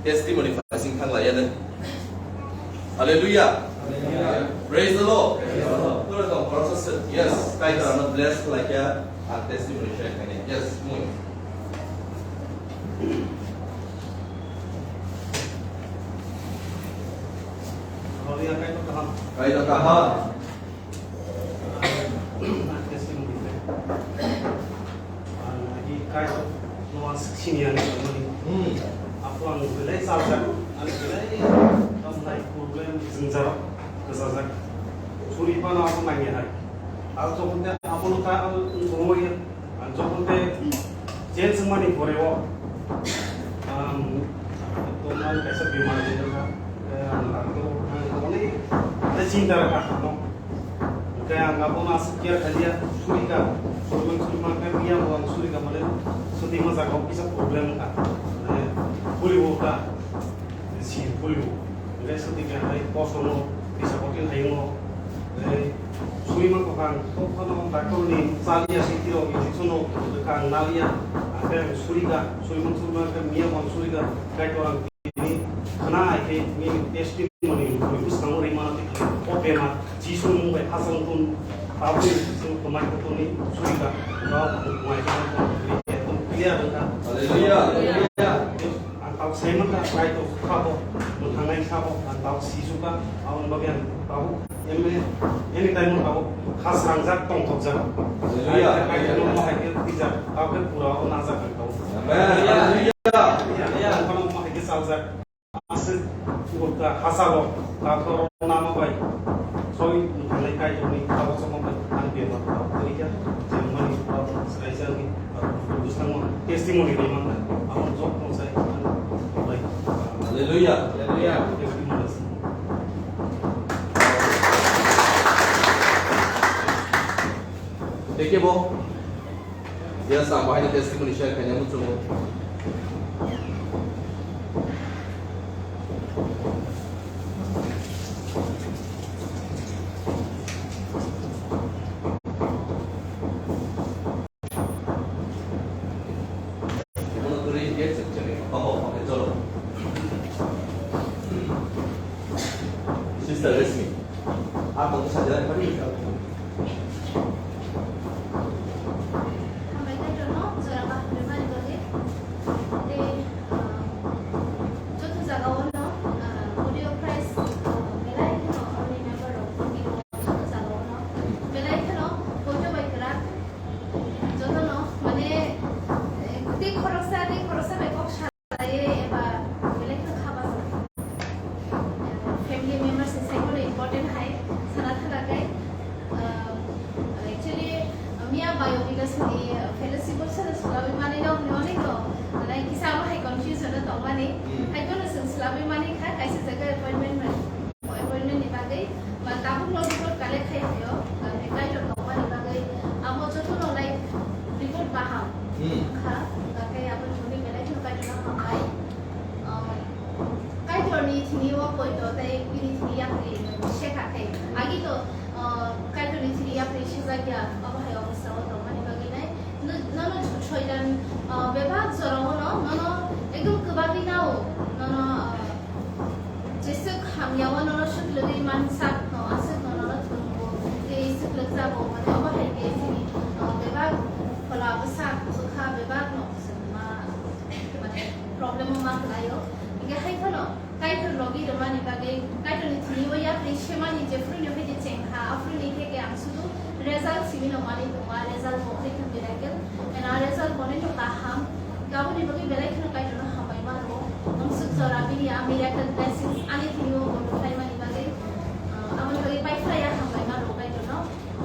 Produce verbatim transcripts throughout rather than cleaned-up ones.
Testimony phasing thang laiya nang. Hallelujah. Praise the Lord. Tora tong khoroksa se, yes, Kaitor ano bless khlaikha, ang testimony share khainai. Yes, mui. Hallelujah, Kaitor kaham. Kaitor kaham. Ang testimony khe. Ang agi Kaitor no ang sini ang testimony. Hmm. Apo ang belai sajak, ang belai tong nai problem jwngjak, kwchajak. Suri phano apo nangya hai. Ang jokhon te apo no ta ang ungkho ya. Ang jokhon te change wngmani pore o, ang ekdom ang kaisa bemar ni wngkha. Eh, ang doctor, ang onek, eh, chinta rwkha ano. Hwnkhe ang abono aswk care khailiya, surika, surmang surmang khe miya bo ang surika mane swtwi ma jaga o kisa problem wngkha. Mane puri bo wngkha. Sin puri bo. Hwnkhe swtwi khe hai kosono tisa kotin hayungo. Hwnkhe suri mankha ang, tokphano doctor ni chaliya sitiro injection no kha ang naliya. Hwnkhe ang surika, surmang surmang khe miya bo ang surika, Kaitor ang tini khna hai khe nini testimony ni bwskango rimana twi khe o bemar Jisu ni mung bai hachal tun tabuk ni Jisu ni kwmai kutung ni surika. Tao mai khe ekdom clear wngkha. Hallelujah. Hallelujah. Ang tabuk sai mankha, Kaitor sabo, mwthangnai sabo, ang tabuk sisukha, aboni bagwi ang tabuk any, anytime no tabuk kha srangjak tongthokjak. Hallelujah. Kaitor no hai khe twijak, tabuk khe pura o najak ang tabuk. Amen. Hallelujah. Ang tabuk no hai khe chaljak. Aswk gupta hachalo, doctor nama bai soi nukhanai Kaitorni tabuk chongmani ang bemar tabuk tongkha, jemani tabuk swraisa wngwi tabuk bwskango testimony rwi mangkha, abo joto sai ang bai. Hallelujah. Hallelujah. Thank you, bo. Yes, ang bahai testimony share khaina muchungo. Bono kwrwi hwnkhe chwng chwngwi omo omo khe cholo. Sister Rashmi, a tongkha sajla pari. Hambai khe tono jora kaham rwmani bagwi. Tei, ah, joto jagao no, ah, audio prize, ah, belai kheno only member rok joto jagao no belai kheno poito bai kwrak. Jotono, mane, eh, tei khoroksa, tei khoroksa bai kok salaiwi eba belai khe kha bachai. Eh, family members ni side bono important hai sana thangkha khe, eh, actually, miya bio bikas ni fellowship o sana swlawi manwi no hwnwi onek no, mane, kisa abo hai confusion o tongmani. Hmm. Hai bono chwng swlawi manwi kha, kaisa jaga appointment mani. Appointment ni bagwi, ba tabuk no report collect khai phaio, ba khe Kaitor tongmani bagwi, abo joto no, like, report baham. Hmm. Kha, ba khe abo ni bagwi belai kheno Kaitor no hambai. Ah, Kaitor ni thini o poito tei bini thini yapri se kha khe. Agi to, ah, Kaitor ni thini yapri sejak ya, abo hai obostha o tongmani bagwi nai. No, nono soitan, ah, bebak jora o no, nono ekdom kwbagwi nao, nono, ah, Jeswk hamya o nono swklwgwi mansak no, aswk no nono thwngbo tei swklwk jago, mane obo hai khe chini, uh, bebak phola bwsak bwkha bebak no ma, mane problem o ma kwlaio. Hinkhe hai phano Kaitor logi rwmani bagwi Kaitor ni thini o yapri semani jephru ni hai khe chengkha, aphru ni khe khe ang sudu result simi no manwi tongma, result bo hai thang miracle, and a result bo nai no kaham. Aboni bagwi belai kheno Kaitorno hambai mano. Amsuk jora bini a miracle blessings ani thani o bondo khlaimani bagwi, ah, aboni bagwi pai khlaiya hambai mano Kaitorno.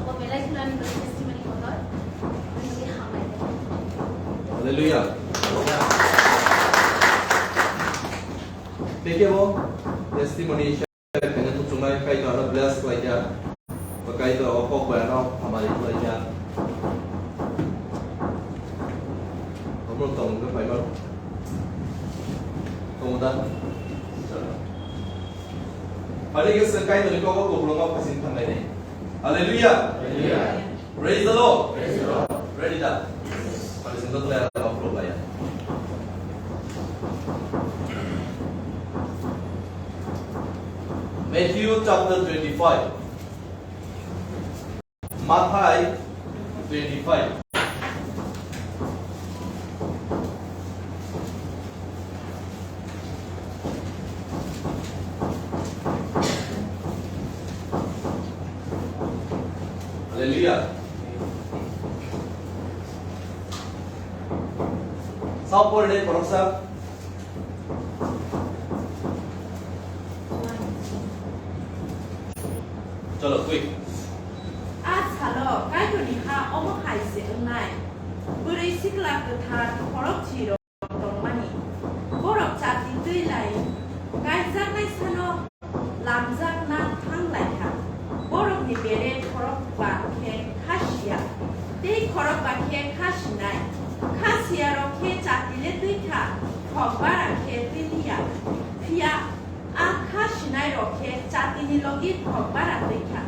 Bo belai kheno ani bagwi testimony kotor. Aboni bagwi hambai. Hallelujah. Thank you, bo. Testimony. Kaitor no muchungnai, Kaitor ano bless khlaikha. Ba Kaitor o kok bai ano hamari khlaikha. Omo tong wngkha phaimano. Tongo da? Phaikhe se Kaitor ni kok o kupulung o phasing thanglainai. Hallelujah. Hallelujah. Praise the Lord. Praise the Lord. Ready da? Yes. Phaising tong lai, ano upload lai. Matthew chapter twenty-five. Mathai twenty-five. Hallelujah. Sao pore dei, borok sa. Cholo, quick. A salo Kaitorni ha omo hai se wngnai: bwrwi sikla kwthar khorokchi rok tongmani, borok chati twi lai kaijaknai sano lamjakna thang lai kha. Borokni bere khorokba khe kha siya, tei khorokba khe kha sinai. Kha siya rok khe chati le twi kha, khok bara khe twi li ya. Phiya a kha sinai rok khe chatini logi khok bara twi kha.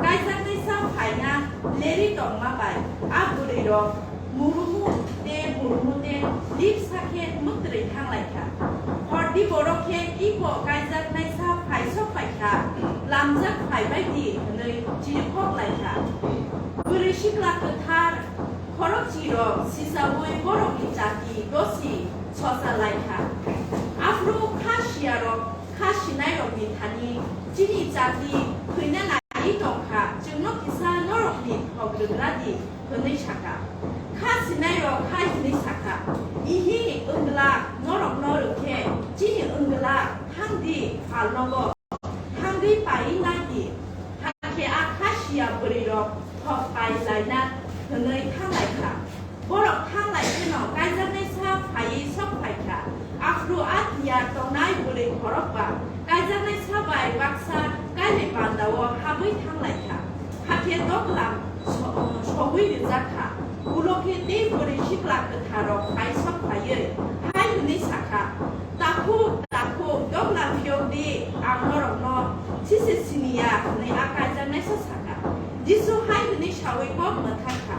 Kaijaknaisa phaina lerwi tongma bai a bwrwi rok murumu te murumu te lipsa khe mwtrwi thang lai kha. Hordi borok khe iko kaijaknaisa phai sok pai kha, lamjak phai bai di hwnwi chirikhok lai kha. Bwrwi sikla kwthar khorokchi rok sisaui borokni chati dosi sosa lai kha. Aphuru kha siya rok kha sinai rokni thani, "Chini chati thwina nai tong kha, chwngno kisa norokni thok rwgra di," hwnwi sa kha. Kha sinai rok hai hwnwi sa kha, "Ihi wng glak, norokno rw khe chini wng glak, thang di phalnogo." Thangwi paiwi nai di, hakhe a kha siya bwrwi rok thok pai laina hwnwi thang lai kha. Borok thang lai kheno kaijaknaisa phaiwi sok phai kha. Aphuru a tiyar tongnai bwrwi khorokba kaijaknaisa bai baksa kainwi pandao habwi thang lai kha. Hakhe doglam so-, sogwi rijak kha. Ulo khe tei bwrwi sikla kwthar rok phai sok phaiwi hai hwnwi sa kha, "Takhuk, takhuk, doglam phiyok di, ang norokno sise sini ya," hwnwi a kaijaknaisa sa kha. Jisu hai hwnwi saui kok mwthang kha,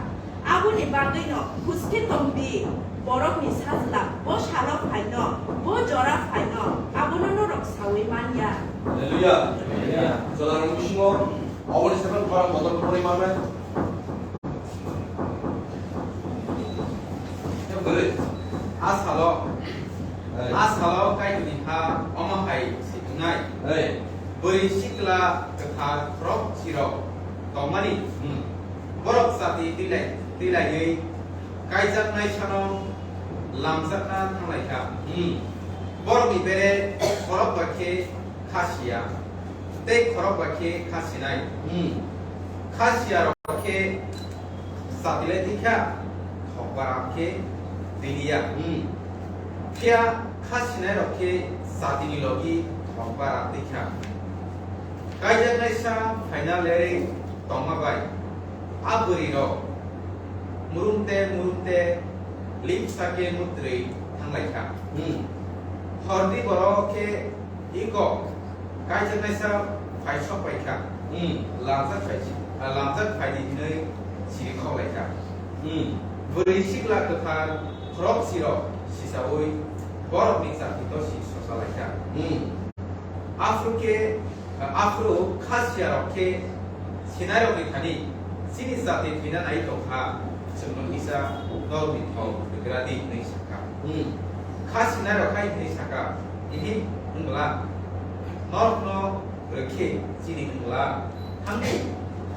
"Aboni bagwino huske tong di, borokni sajla bo salo phaino, bo jora phaino, abono norok saui man ya." Hallelujah. Hallelujah. Jora rok bisingo oboni sakha borok bodol pori manai. Bwrwi, a salo, a salo Kaitorni ha omo hai se wngnai. Bwrwi sikla kwthar khorok sirok tongmani, borok chati twilai-, twilaiwi kaijaknai sano lamjakna thang lai kha. Borokni bere khorok bai khe kha siya, tei khorok bai khe kha sinai. Kha siya rok khe chati le twi kha, thok bara khe twi li ya. Phiya kha sinai rok khe chati ni logi thok bara twi kha. Kaijaknaisa phaina lerwi tongma bai a bwrwi rok murum te murum te limsa khe mutrwi thang lai kha. Hordi borok khe iko kaijaknaisa phai sok pai kha. Lamjak phai si-, ah, lamjak phai di hwnwi siri khok lai kha. Bwrwi sikla kwthar khorok sirok sisaui borokni chati tosi sosa lai kha. Aphuru khe, ah, aphuru kha siya rok khe sinai rokni thani, "Chini chati thwina nai tong kha, chwngno kisa norokni thok rwgra di," hwnwi sa kha. Kha sinai rok hai hwnwi sa kha, "Ihi, wng glak, norokno rwkhe chini wng glak, thangdi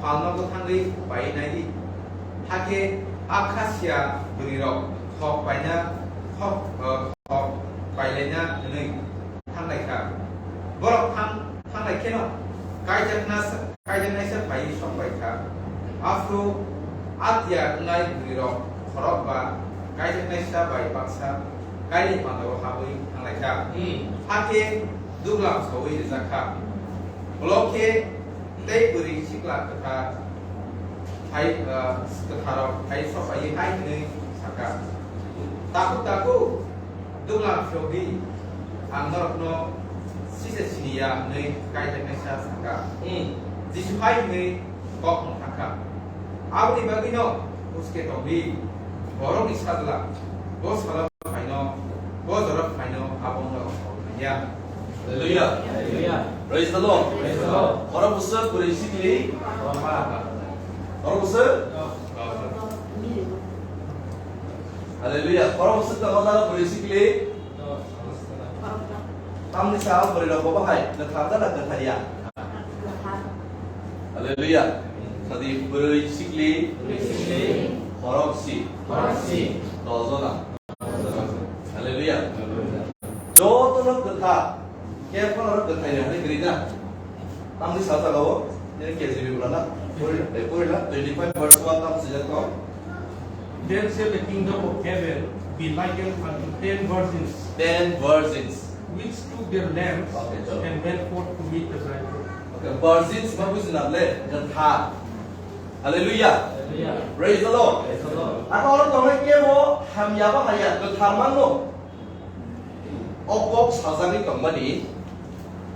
phalnogo thangwi pai nai di." Hakhe a kha siya bwrwi rok thok paina, thok, eh, thok pailaina hwnwi thang lai kha. Borok thang, thang lai kheno kaijakna sa-, kaijaknaisa phaiwi sok pai kha. Aphuru a tiyar wngnai bwrwi rok khorok ba kaijaknaisa bai baksa kainwi pandao habwi thang lai kha. Hakhe duglam saui rijak kha. Ulo khe tei bwrwi sikla kwthar hai, ah, kwtharrok hai sok paiwi hai hwnwi sa kha, "Takhuk, takhuk, duglam phiyok di, ang norokno sise sini ya," hwnwi kaijaknaisa sa kha. Jisu hai hwnwi kok mwthang kha, "Aboni bagwino huske tong di, borokni sajla bo salo phaino, bo jora phaino, Hallelujah. Hallelujah. Praise the Lord. Praise the Lord. Oro bwswk bwrwi sikli. Oro bwswk. Hallelujah. Oro bwswk tongo jana bwrwi sikli. Tamni sa bwrwi rok bo bahai kwthar jana kwthar ya. Hallelujah. Sadi bwrwi sikli. Khorok si. Dol jona. Hallelujah. Jotono kwthar. Khe phano kwthai ni hwnwi kwrwi na. Tamni sa jagao. Nini K J V bwlana. Pori, eh, pori la. Twenty-five verse one tam sijak tong. Then shall the kingdom of heaven be likened unto ten virgins, Ten virgins. which took their lamps Okay, sure. and went forth to meet the bridegroom. Okay, virgins ma bujina ble, kwthar. Hallelujah. Hallelujah. Praise the Lord. Praise the Lord. Ako oro tongnai kebo hamya ba haya, kwthar manno. O kok sajagwi tongmani,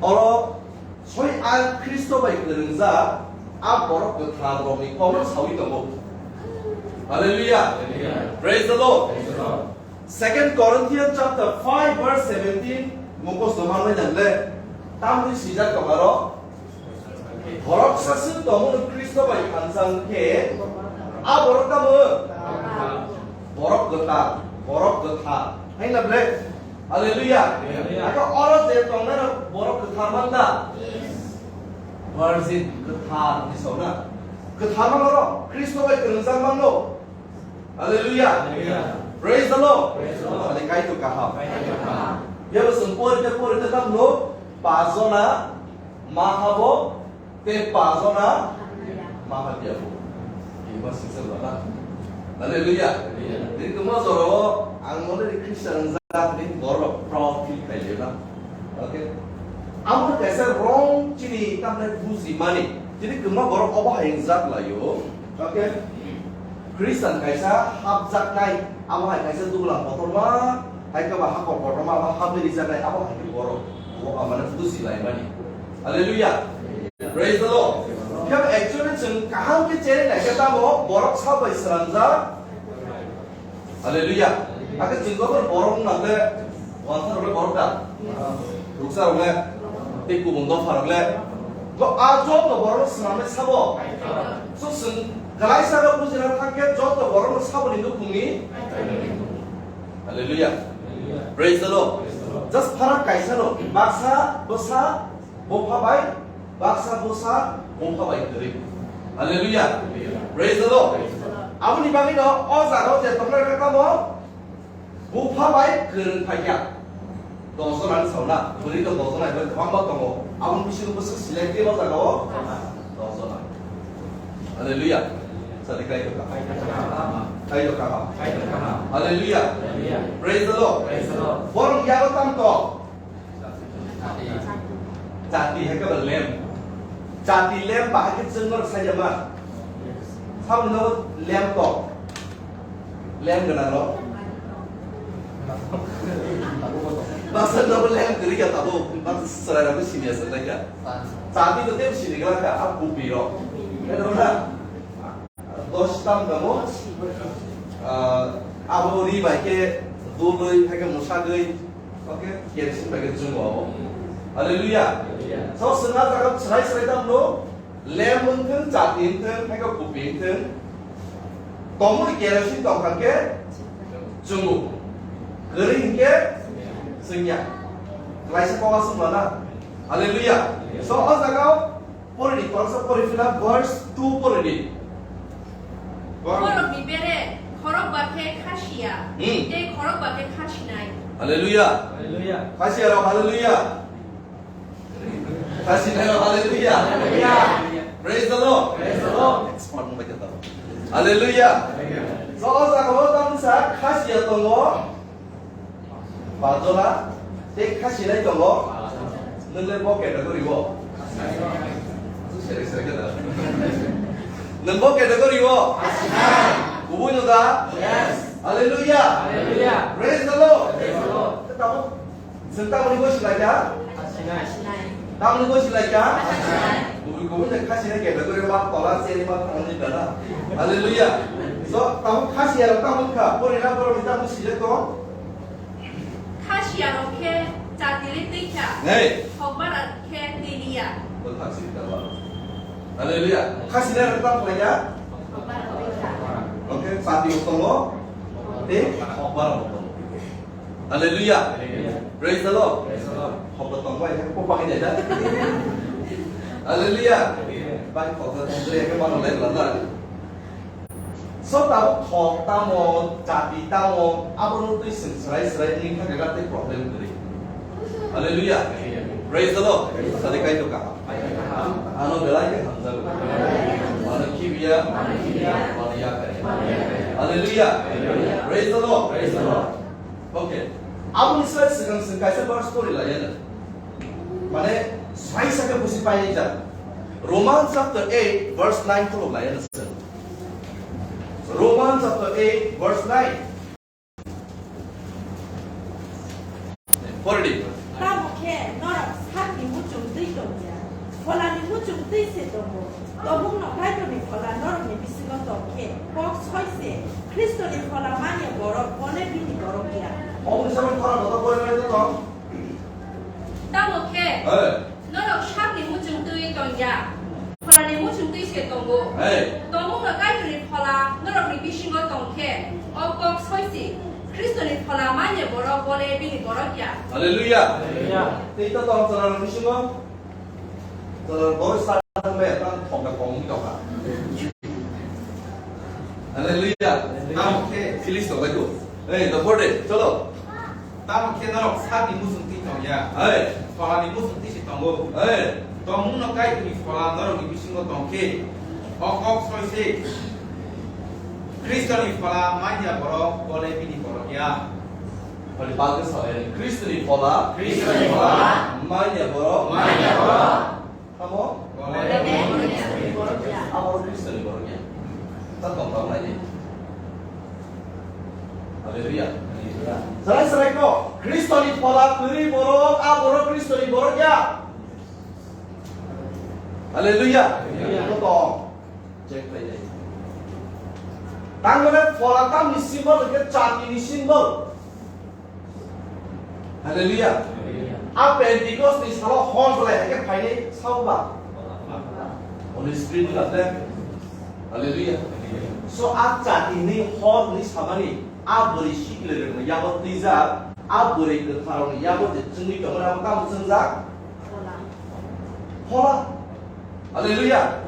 oro soi a Khristo bai kwrwngjak a borok kwthar rokni kokno sawi tongo. Hallelujah. Hallelujah. Praise the Lord. Praise the Lord. Second Corinthians chapter five verse seventeen, mokos no manwi nang le, tamni sijak tong aro, borok saswk tongmani Khristo bai thansa wngkhe, a borok tamo? Borok kwthar, borok kwthar. Hai na ble? Hallelujah. Hallelujah. Ako oro je tongnai rok borok kwthar man da? Virgin kwthar ni sona. Kwthar man oro Khristo bai kwrwngjak man no. Hallelujah. Hallelujah. Praise the Lord. Praise the Lord. Ani Kaitor kaham. Kaitor kaham. Biyabo chwng porite porite tamo pajona mahabo tei pajona mahabiyabo. Ima singsa bana. Hallelujah. Hallelujah. Ini kema joro ang mone di Christian jak ni borok proud feel khaile na. Okay. Amo kaisa wrong chini tamne buji mani. Chini kema borok obo hai jak layo. Okay. Khristan kaisa hapjaknai, abo hai kaisa duglam kotorma, hai khe ba hakor kotorma, abo habwi rijaknai, abo hai khe borok. Bo amane buji laimani. Hallelujah. Praise the Lord. Phiya actually chwng kaham khe cherwi naikhe tamo borok sal bai swnamjak. Hallelujah. Akhe chwng joto borok wngna le Wansa rok le borok da? Ruksa rok le? Tei kubun dopha rok le? Bo a joto borok no swnamwi sabo. So chwng kwlaisa rok bujina thang khe joto borok no sabo ni nukhung ni. Hallelujah. Praise the Lord. Just pharak kaisa no. Baksa bwsa bupha bai, baksa bwsa bupha bai kwrwi. Hallelujah. Praise the Lord. Aboni bagwi no o jaga o je tongnai kha tamo. Bupha bai kwrwng phaikha. Dos jona ni sauna, bwrwi rok dos jona bai kwbangma tongo. Aboni bisingo bwswk selective o jaga o dos jona. Hallelujah. Sadi kaitor kaham. Kaitor kaham. Hallelujah. Praise the Lord. Borok yago tam tong. Jati hai khe ba lem. Jati lem ba hai khe chwng no sai jama. Sabo no lem to. Lem gana ro. Baksa no lem gari ya tabo. Baksa sarai ro sini ya sarai ya. Jati to tem sini gala ka a kupi ro. Ero na. Dos tam kamo, ah, abo ri bai khe dulwi, hai khe mwsagwi, okay, kerosene bai khe chwngo abo. Hallelujah. So, chwng a jaga chwrai chwrai tamo, lem wng thung, chati wng thung, hai khe kupi wng thung. Tongmani kerosene tong kha khe chwngo. Kwrwi hwn khe chwngya. Klaisa kok aswk mana. Hallelujah. So, o jaga o Pori di, khoroksa pori phila verse two pori di. Borokni bere khorok ba khe khasiya, Hmm. tei khorok ba khe khasinai. Hallelujah. Hallelujah. Khasiya rok hallelujah. Khasinai rok hallelujah. Hallelujah. Praise the Lord. Praise the Lord. Expert mo bacha tao. Hallelujah. Hallelujah. So, o jaga o tamsa khasiya tongo. Pajona, tei khasinai tongo. Nwng le bo category o? Sere, sere khe da. Nwng bo category o? Kubui no da? Hallelujah. Praise the Lord. Tamo, chwng tamoni bo silai kha? Tamoni bo silai kha? Kubui, kubui no khasinai category ma tola cheri ma thangni da na. Hallelujah. So, tamo khasiya rok tamo kha, pori na pori tamo sile to. Khasiya rok khe Hey. Hokbar khe twi liya. Bwthak siri tamo. Hallelujah. Khasina rwkha phaina. Hokbar khe twi liya. Okay, pati utongo. Tei hokbar utongo. Hallelujah. Hallelujah. Praise the Lord. Praise the Lord. Hokbar tongbai, hokbar pakai dai da. Hallelujah. Hallelujah. Bai hokbar tongbai, hokbar tongbai. So, tabuk thok tamo, jati tamo, abono twi chwng swrai swrai wngwi thangkhe tei problem kwrwi. Hallelujah. Praise the Lord. Sadi Kaitor kaham. Ano belai khe hamjago. Ano khibiya, ano yakari. Hallelujah. Praise the Lord. Praise the Lord. Okay. Aboni slai swkang swkang kaisa verse pori laiya. Mane, sai saka busi pai jak. Romans chapter eight, verse nine khulok laiya. Romans chapter eight, verse nine. Pori di. Tamo khe norok sakni muchung twi tongya, pholani muchung twi se tongo. Tobukno Kaitorni phola norokni bisingo tong khe kok soi se, Khristoni phola manya borok, bole bini borok ya. Omo ni samung khorang kotor pori nai tong. Tamo khe, hey, norok sakni muchung twi tongya, pholani muchung twi se tongo. Hey. Tobukno Kaitorni phola norokni bisingo tong khe, o kok soi se, Khristoni phola manya borok, bole bini borok ya. Hallelujah. Hallelujah. Tei to tong chwla rok bisingo. Chwla rok borok sa thang bai, tang thok da kong ni tong kha. Hallelujah. Hallelujah. Tamo khe Philip tong bai tu. Hey, the word, cholo. Tamo khe norok sakni muchung twi tongya. Hey. Pholani muchung twi se tongo. Hey. Tongmungno Kaitorni phola norokni bisingo tong khe, o kok soi se, Khristoni phola manya borok, bole bini borok ya. Holi Bible sa, eh, Khristoni phola, Khristoni phola, manya borok, manya borok. Tamo? Bole bini borok ya. Abo Khristoni borok ya. Ta tong tong lai di. Hallelujah. Serai serai ko, Khristoni phola kwrwi borok, a borok Khristoni borok ya. Hallelujah. Hallelujah. Ito tong. Check khlai nai. Tangmani phola tamni symbol hwnkhe chati ni symbol. Hallelujah. Hallelujah. A Pentecost ni salo hor belai hai khe phainai sao ba? Holy Spirit ni gate. Hallelujah. So a chati ni hor ni samani a bwrwi sikle rwgwi yabo twijak, a bwrwi kwtharokni yabo je chwngwi tongmani abo tamo chwngjak? Phola. Hallelujah.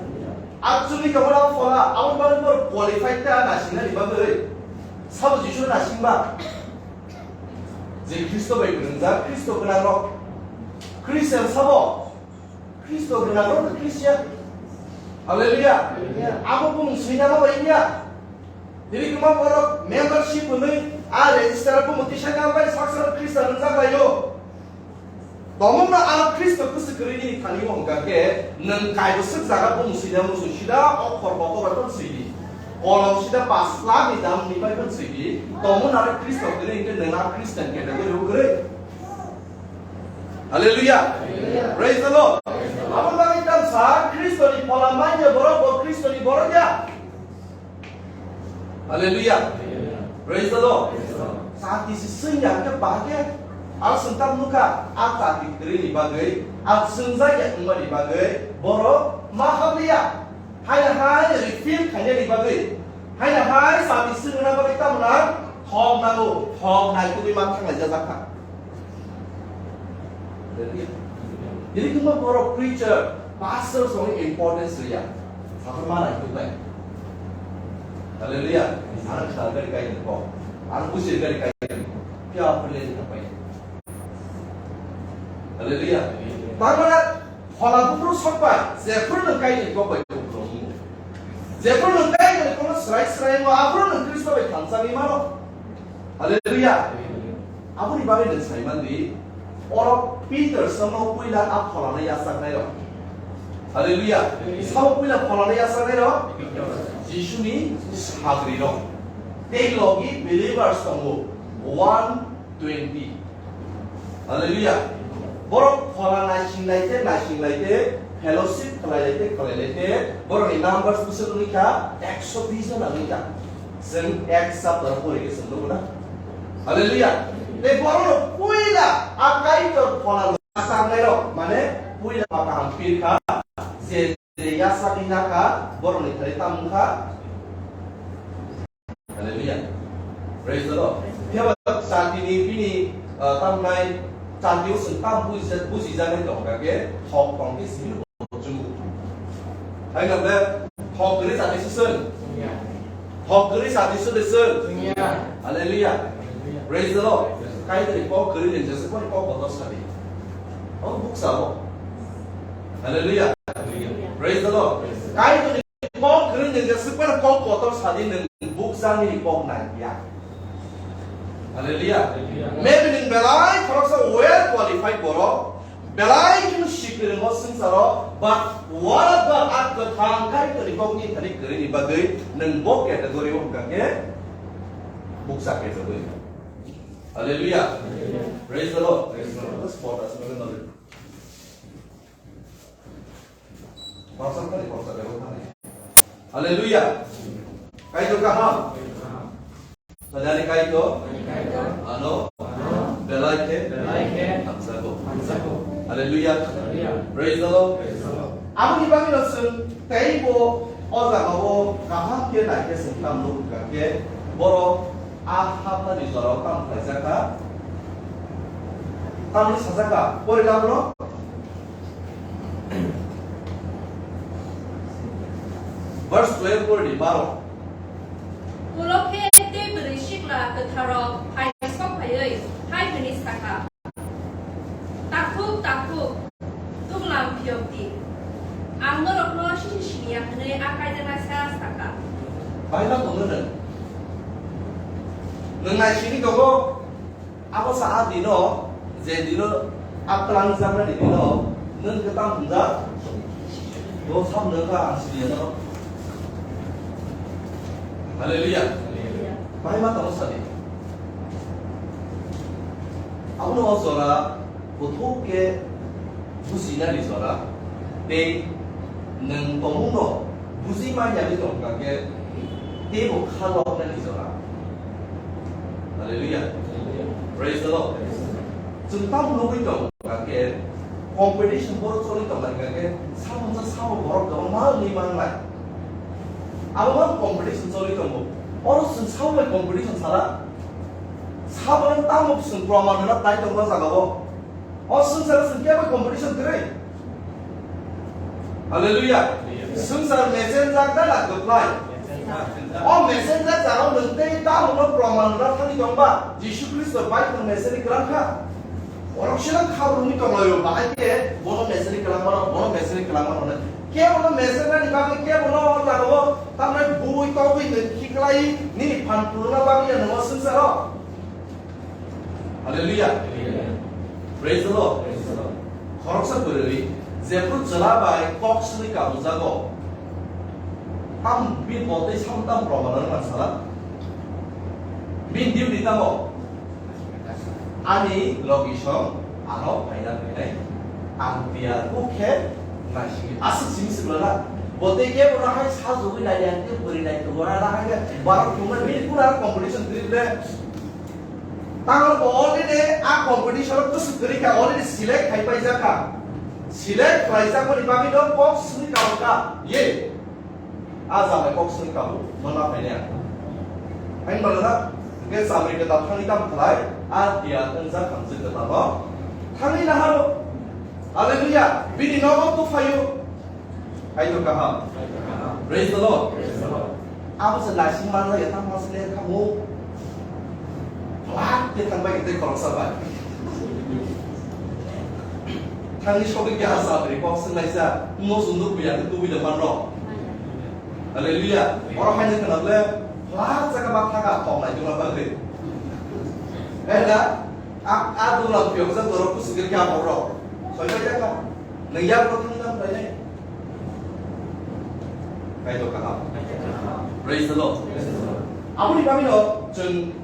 Actually, kamara phola, abo bani bor qualified ta nasingnani bagwi. Sabo Jisu nasingba. Je Khristo bai gwnangjak, Khristo gwnangrok. Christian sabo. Khristo gwnangrok Christian. Hallelujah. Hallelujah. Abo bumung swinama bai ya. Tini kwma borok membership hwnwi a register bumung tisaina bai saksa Christian wngjak laio. Tongmungno ano Khristo kwswk kwrwi nini thani o hwnkha khe, nwng kaibo swk jaga bumung sida musu sida o khor kotor bai phano sidi. Kolom sida pas lakh ni dam ni bai phano sidi. Tongmung aro Khristo kwrwi hwnkhe nwng a Christian category o kwrwi. Hallelujah. Hallelujah. Praise the Lord. Praise the Lord. Abo bagwi tamsa Khristo ni phola manya borok bo Khristo ni borok ya. Hallelujah. Praise the Lord. Chati se sengya ke ba ke. Ang sengtam nukha, a chati kwrwi ni bagwi, a sengjakya wngmani bagwi, borok ma habliya. Haina hai refill khainani bagwi. Haina hai chati sengna bagwi tamna thok nango, thok nai tubui ma thanglai jajak kha. Hallelujah. Jadi kuma borok preacher, pastor song importance riya. Apa mana itu kan? Hallelujah. Anak sadar kai ko. Anak usir kai kai. Kya apa le apa ya? Hallelujah. Bangla phola bukru sokba, jephru nwng kaini kok bai bukru. Jephru nwng kaini kok srai srai mo, aphru nwng Kristo bai thamsani mano. Hallelujah. Aboni bagwi nwng saimandi, oro Peter samo puila a pholano yachaknairok. Hallelujah. Samo puila pholano yachaknairok? Jisuni sagrirok. Tei logi believers tongo one twenty. Hallelujah. Borok phola naising laite, naising laite, fellowship khlai laite, khlai laite, borokni numbers bwswk wngwi kha, ekso bish jona wngwi kha. Chwng ek chapter pori khe chwng nukgo na. Hallelujah. Tei borokno puila a Kaitor phola naising tamnai, chati o chwng tam bujijak, bujijaknai tong kha khe, thok tong khe simi bo chwng. Hai khe thok kwrwi chati se chwng. Thok kwrwi chati se de chwng. Hallelujah. Praise the Lord. Kaitorni kok kwrwi ni jesa kok kotor sadi. Oh, buksa bo. Hallelujah. Praise the Lord. Kaitorni kok kwrwi ni jesa kok kotor sadi nwng buksa ni kok nai ya. Hallelujah. Maybe nwng belai khoroksa well qualified borok, belai kheno sikirwngo swngcharo, but what about a kwthang Kaitorni kokni thani kwrwini bagwi nwng bo category o hwnkha khe bukcha category. Hallelujah. Praise the Lord. Praise the Lord. Just for us, Hallelujah. Kaitor kaham. Sadari Kaitor. Ano. Belai khe. Hamsako. Hallelujah. Praise the Lord. Aboni bagwi no chwng teibo o jaga o kaham khe nai khe chwng tam nuk kha khe borok a hapnani jora o tam khlaijak kha. Tamni sajak kha. Pori lamno. Verse twelve pori di, baro. Ulo khe tei bwrwi sikla kwtharrok phai sok phaiwi hai hwnwi sakha, "Takhuk, takhuk, tublam phiyok di. Ang norokno sini siniya," hwnwi a kaidanaisa sakha. Bai ma tongo nwng? Nwng nai sini tongo? Abo sa a dino, je dino a twlang jamani dino, nwng kwtam hwnjak, bo sam nwng kha ang siniya no. Hallelujah. Bahai ma tamo sadi. Abono o jora, bothok khe, Businani jora, tei nwng tongmungno buji manya wngwi tong kha khe, teibo kha loknani jora. Hallelujah. Praise the Lord. Chwng tamo nugwi tong kha khe, competition borok choli tong kha khe, samungsa samo borok kwbangma wngwi manlai. Abo ma competition choli tongo. Oro chwng sabo bai competition sala. Sabo tamo chwng proman rwna tai tongma jagao. O swngcharo chwng kebo competition kwrwi. Hallelujah. Swngchar mesenjak da na kwplai? O mesenjak jagao nwng tei tabukno proman rwna thangwi tongba? Jisu Khristo bai nwng mesenwi kwlang kha. Borok sino kha rwngwi tonglaio, bahai khe bono mesenwi kwlang mano, bono mesenwi kwlang mano. Kebono mesenani bagwi kebono o jagao tamni bui togwi nwng khiklai nini phan phunukna bagwi ya nwng o swngcharo. Hallelujah. Praise the Lord. Khoroksa kwrwi, jephru chwla bai kok swngwi kabujago. Tam bini bo tei sam tam proman rwna sala. Bini duty tamo? Ani logisong ano phaina phainai. Ang tiyar khe naisingwi aswk simi swkla na. Bo tei kebono hai sajugwi nai ang tei bwrwi nai kwbara na hai khe barok thumnai bini kuna competition trip le. Tanglo bo already a competition o bwswk kwrwi kha, already select khai paijak kha. Select khlaijakmani bagwi no kok swngwi kabo kha. Ye. A jala kok swngwi kabo, mona phainai ang. Hain mano na, hwnkhe chamri kwtal thangwi tamo khlai, a tiya wngjak hamjwk kwtal no. Thangwi naharo. Hallelujah. Bini nogo tuphaio. Kaitor kaham. Praise the Lord. Abo se naising manlai ya, tamo se le kamo. Plak ke thang bai tei khoroksa bai. Thangni sogwi ke asa bri kok se naisa, mo sunduk buya ke tubi de manro. Hallelujah. Oro haini khna le, plak chaka ba thaka khok nai tuma bagwi. Eh da, a, a dula piyok sa dorok kusi ke kya borok. Soi bai ka. Nang ya ko thang thang bai. Kaitor kaham. Praise the Lord. Aboni bagwi no chwng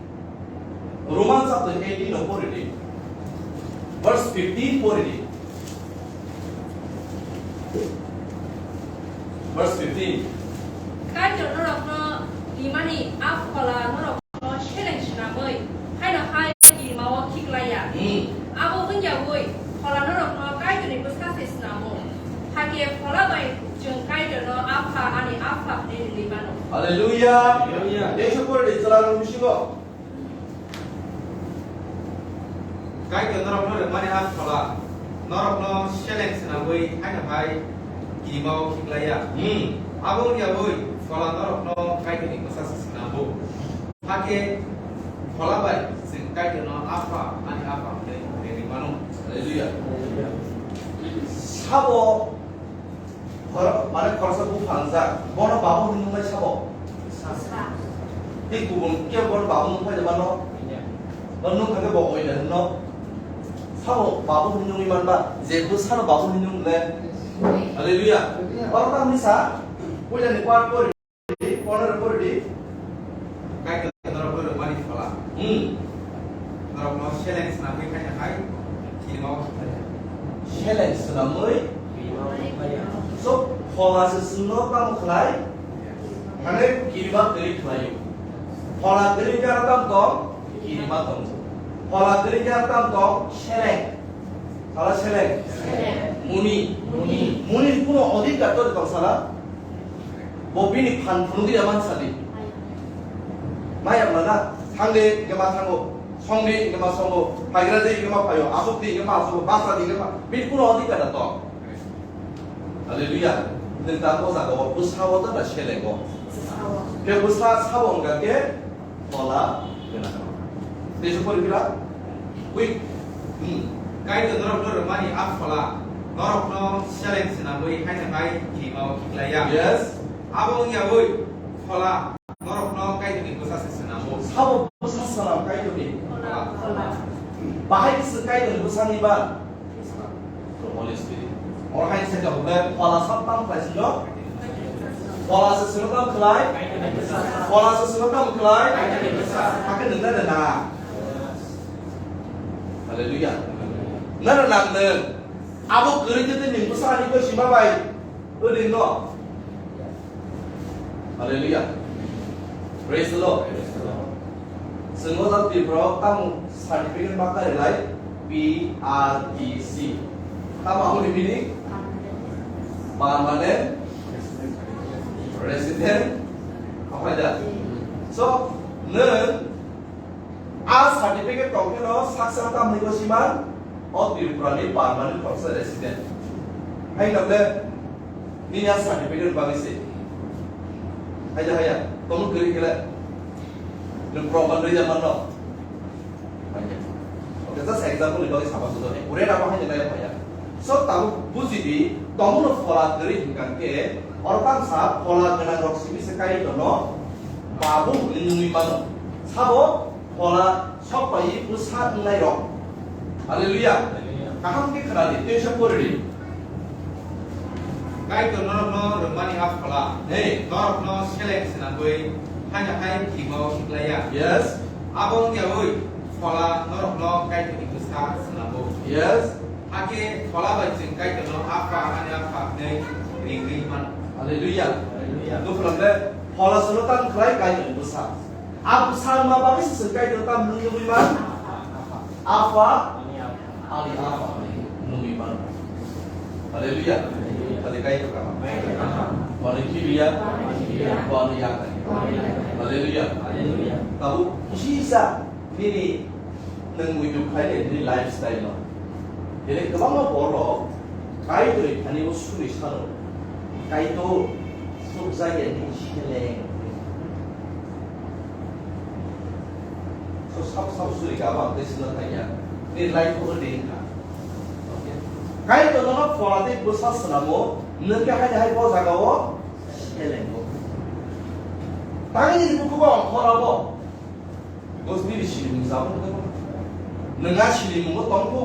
Roman chapter eighteen no pori di. Verse fifteen pori di. Verse fifteen. Kaitor norokno rimani a phola norok no seleng swnamwi, haino hai birimao khiklaiya. Hmm. Abo wngyawi phola norokno Kaitorni bwsa se snamo. Hakhe phola bai chwng Kaitorno Apha, ani Apha hwnwi ringwi mano. Hallelujah. Hallelujah. Jesu pore de chwla rok bisingo. Kaitor norokno rwmani a phola norokno seleng swnamwi haino hai kirimao khiklaiya. Hmm. Abo wngya wi phola norokno Kaitorni bwsa se swnamgo. Hakhe phola bai chwng Kaitorno Apha, ani Apha hwnwi ringwi mano. Hallelujah. Sabo Khor-, mane khoroksa buphang jak, bono babu hinwi nungnai sabo? Tei kubun khe bono babu nungphai de mano? Bono nungkha khe bo oinai hwnno? Sabo babu hinwi nungwi manba, je bwsano babu hinwi nungle? Hallelujah. Oro tamni sa, puilani kwar pori. Pondro pori di. Kaitor norok norok mani phola. Hmm. Norok no seleng swnamwi khaina hai. Kirima o khaina. Seleng swnamwi. So, phola se swnno tamo khlai. Mane kirima kwrwi khlaio. Phola kwrwi khe aro tam tong. Kirima tong. Phola kwrwi khe aro tam tong. Seleng. Sala seleng. Seleng. Muni. Muni. Muni kuno odhikar to tong sala. Bo bini phan phunugwi ya man sadi. Maya mana thangde hingke ma thango, songdi hingke ma songo, phagradi hingke ma phayo, asukdi hingke ma asugo, basadi hingke ma, bini kuno odhikar da to. Hallelujah. Nung ta ko jaga o bwsa o ta da selego. Ke bwsa sabo hingka ke Phola gwnang. Tei se pori pila? Wi. Hmm. Kaitor norok norok mani a phola. Norok no seleng swnamwi haino hai kirima o khiklaiya. Yes. Abo wngya wi phola norok no Kaitor ni bwsa se swnamo. Sabo bwsa swnam Kaitor ni? Phola. Bahai khe se Kaitor ni bwsa ni ba? Holy Spirit. Or hai se ka hubei phola sab tam khlai silo. Phola se sino tam khlai. Phola se sino tam khlai. Hakhe nung na na. Hallelujah. Na na nang nung. Abo kwrwi tete ning bwsa ani ko sima bai. Odi no. Hallelujah. Praise the Lord. Chwng o jat Tripura o tamo certificate ma kari lai P R T C. Tamo aboni meaning? Permanent resident. Apa aja? So, nung A certificate tong kheno saksa tamni bo siman o Tripura ni permanent khoroksa resident. Hai nokle nini a certificate bagwi se. Hai da haya, tomo kwrwi kele. Nung proman rwya manno. Hai da. Okay, just example ni bagwi sama sudo. Ure rama hai da ya. So, tabuk buji di, tomono phola kwrwi hwnkha khe, oro tamsa phola gwnang rok simi se kai tono, babu hwnwi nungwi mano. Sabo phola sok pai bwsa wngnai rok. Hallelujah. Kaham khe khna di, tei se pori di. Kaitor norok no rwmani a phola. Hey. Norok no seleng swnamwi, hai hai kirima o khiklaiya. Yes. Abo wngya wi phola norok no Kaitor ni bwsa swnamwi. Yes. Hakhe phola bai chwng Kaitorno Apha, ani Apha hwnwi ringwi mano. Hallelujah. Hallelujah. Nukhlai le phola solo tam khlai Kaitorni bwsa. A bwsa wngma bagwi se chwng Kaitorno tam nung nugwi man? Apha, ani Apha hwnwi nugwi mano. Hallelujah. Hallelujah. Kaitor kaham. Bo ani khibiya, bo ani yakarya. Hallelujah. Tabuk kisa nini Nwng muitu khlai de nini lifestyle no. Tini kwbangma borok Kaitorni thani o suri sano. Kaitor, sukjak ya nini seleng. So sabo sabo suri ka abo ang tei swngna thang ya. Nini life o de wngkha. Okay. Kaitor nono phola tei bwsa swnamo, nwng khe hai hai bo jaga o selengo. Tangni nini bukhugo ang khorabo. Because nini sinimung jabo nukjakgo. Nwng a sinimung o tongkho.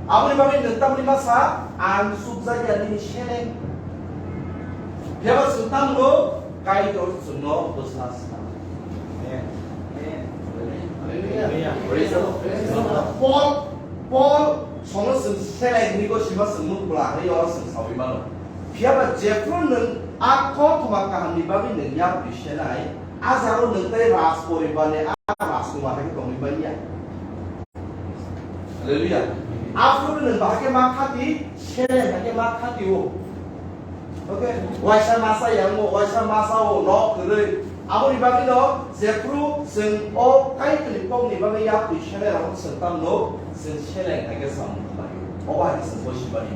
Aboni bagwi nwng tamni masa ang sukjak ya nini seleng. Phiya ba chwng tamo Kaitor chwngno bwsa sa. Amen. Amen. Hallelujah. Praise the Lord. Praise the Lord. Paul, Paul, sono chwng seleng hinwi gosima chwng nuk bwla hinwi oro chwng sawi mano. Phiya ba jephru nwng a kothoma kahamni bagwi nwng yapri senai, a jagao nwng tei Raj poribarni a Rajkumar hai khe tongwi manya. Hallelujah. Aphuru nwng bahai khe ma khati, seleng hai khe ma khati o. Okay? Waisa masa yango, waisa masa o, nok kwrwi. Aboni bagwi no, jephru chwng o Kaitorni kokni bagwi yapri senai rok chwng tamno, Chwng seleng hai khe samung khlai-o, obo hai khe chwng bo sibani.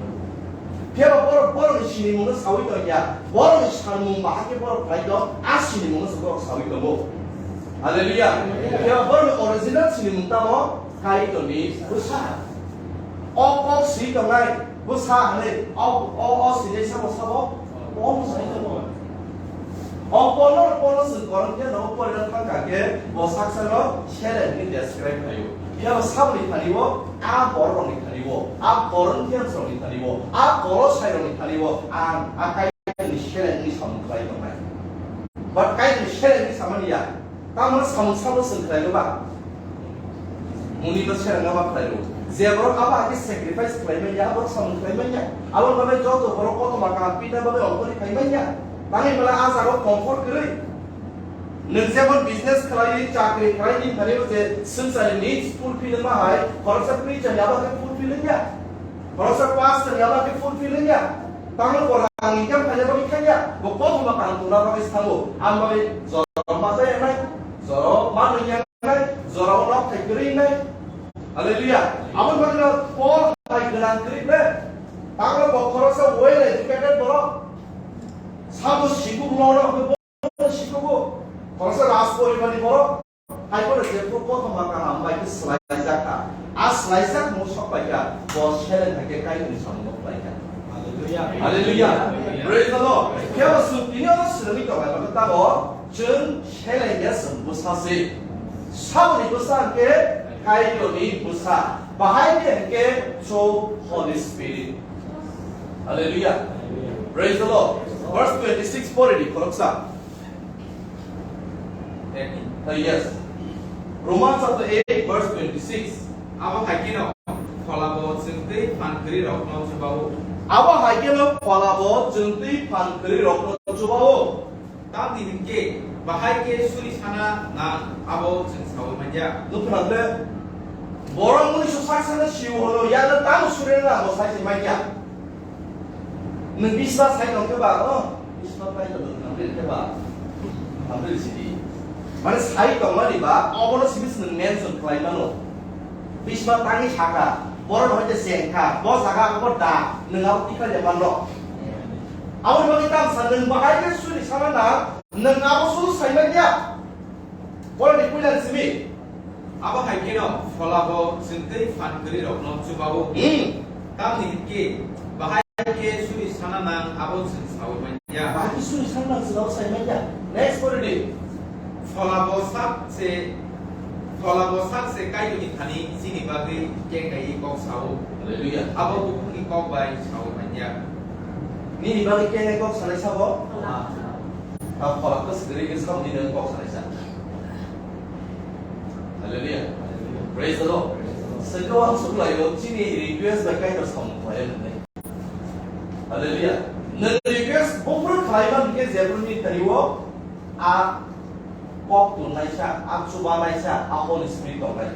Phiya ba borok borokni sinimungno saui tong ya, borokni sanmung bahai khe borok khlai tong, a sinimungno chwng borok saui tongo. Hallelujah. Phiya ba borokni original sinimung tamo Kaitorni bwsa. O kok swi tongnai bwsa hwnwi o, o, o sinai sabo sabo Paul sai tongo. O Paul no, Paul no chwng Korinthia no porina thangkha khe bo saksano seleng hwnwi describe khlaio. Phiya ba saboni thani-o, a bororokni thani-o, a Corinthians rokni thani-o, a Kolosai rokni thani-o ang a Kaitorni seleng hwnwi samung khlai tongnai. But Kaitorni seleng hwnwi samani ya. Tamoni samung sabo chwng khlaio ba? Muni no seleng no ba khlaio. Je borok abo hai khe sacrifice khlai manya, abo samung khlai manya. Abo bagwi joto borok kothoma kaham pina bagwi ongkhorwi phai manya. Tangwi mala a jaga o comfort kwrwi. Nwng jemon business khlaiwi, chakri khlaiwi, nini thani o je swngcharni needs fulfill wngma hai, khoroksa preacher ni abo khe fulfill wngya. Khoroksa pastor ni abo khe fulfill wngya. Tamo bo rang income khaina bagwi thangya, bo kothoma kaham tongna bagwi thango. Ang bagwi jora ma chaya nai, jora ma nungya nai, jora o nok thai kwrwi nai. Hallelujah. Abo bagwi no Paul hai gwnang kwrwi ble. Tamo bo khoroksa well educated borok. Sabo sikuk lono hwnwi bo sikugo. Khoroksa raj poribar ni borok. Hai phano jephru kothoma kaham bai khe swlaijak kha. A swlaijakmung sok pai kha, bo seleng hai khe Kaitorni samungo khlai kha. Hallelujah. Hallelujah. Praise the Lord. Phiya bo chwng tini oro swrwngwi tongnai bagwi tamo chwng seleng ya chwng bwsa se. Saboni bwsa hwnkhe Kaitorni bwsa. Bahai khe hwnkhe through Holy Spirit. Hallelujah. Praise the Lord. Verse twenty-six pore di khoroksa. Uh, yes. Romans chapter eight, verse twenty-six. Abo hai kheno pholabo chwng twi phan kwrwi rokno chuba-o. Abo hai kheno pholabo chwng twi phan kwrwi rokno chuba-o. Tamni hwnkhe bahai khe suri sana nang abo chwng saui manya. Nukho nang le. Borok muni su sak sana siu hono ya na tamo suri na abo sai se manya. Nwng bisma sai tong khe ba, oh, bisma kai tong khe ba, hamri sidi. Mane sai tong mani ba, obono simi se nwng mention khlai mano. Bisma tangi saka, borok hoite sengkha, bo jaga abo da, nwng abo tikha je manno. Abo bagwi tam sa nwng bahai khe suri sana na, nwng abo suru sai manya. Borokni puila simi. Abo hai kheno pholabo chwng tei phan kwrwi rokno chuba-o. Hmm. Tamni hwnkhe bahai khe suri sana nang abo chwng saui manya. Bahai khe suri sana nang chwng abo sai manya. Next pore di. Pholabo sak se, pholabo sak se Kaitorni thani chini bagwi kengkaiwi kok sao. Hallelujah. Abo bukhukni kok bai saui manya. Nini bagwi kengai kok sanai sabo? Phola. A phola khe swkirwi khe sabo nini kok sanai sa. Hallelujah. Praise the Lord. Sengkhe ang suklaio chini request bai Kaitor samung khlai nai. Hallelujah. Nwng request buphuru khlai man khe jephru ni thani o a kok tongnaisa, a chubanaisa, a Holy Spirit tongnai.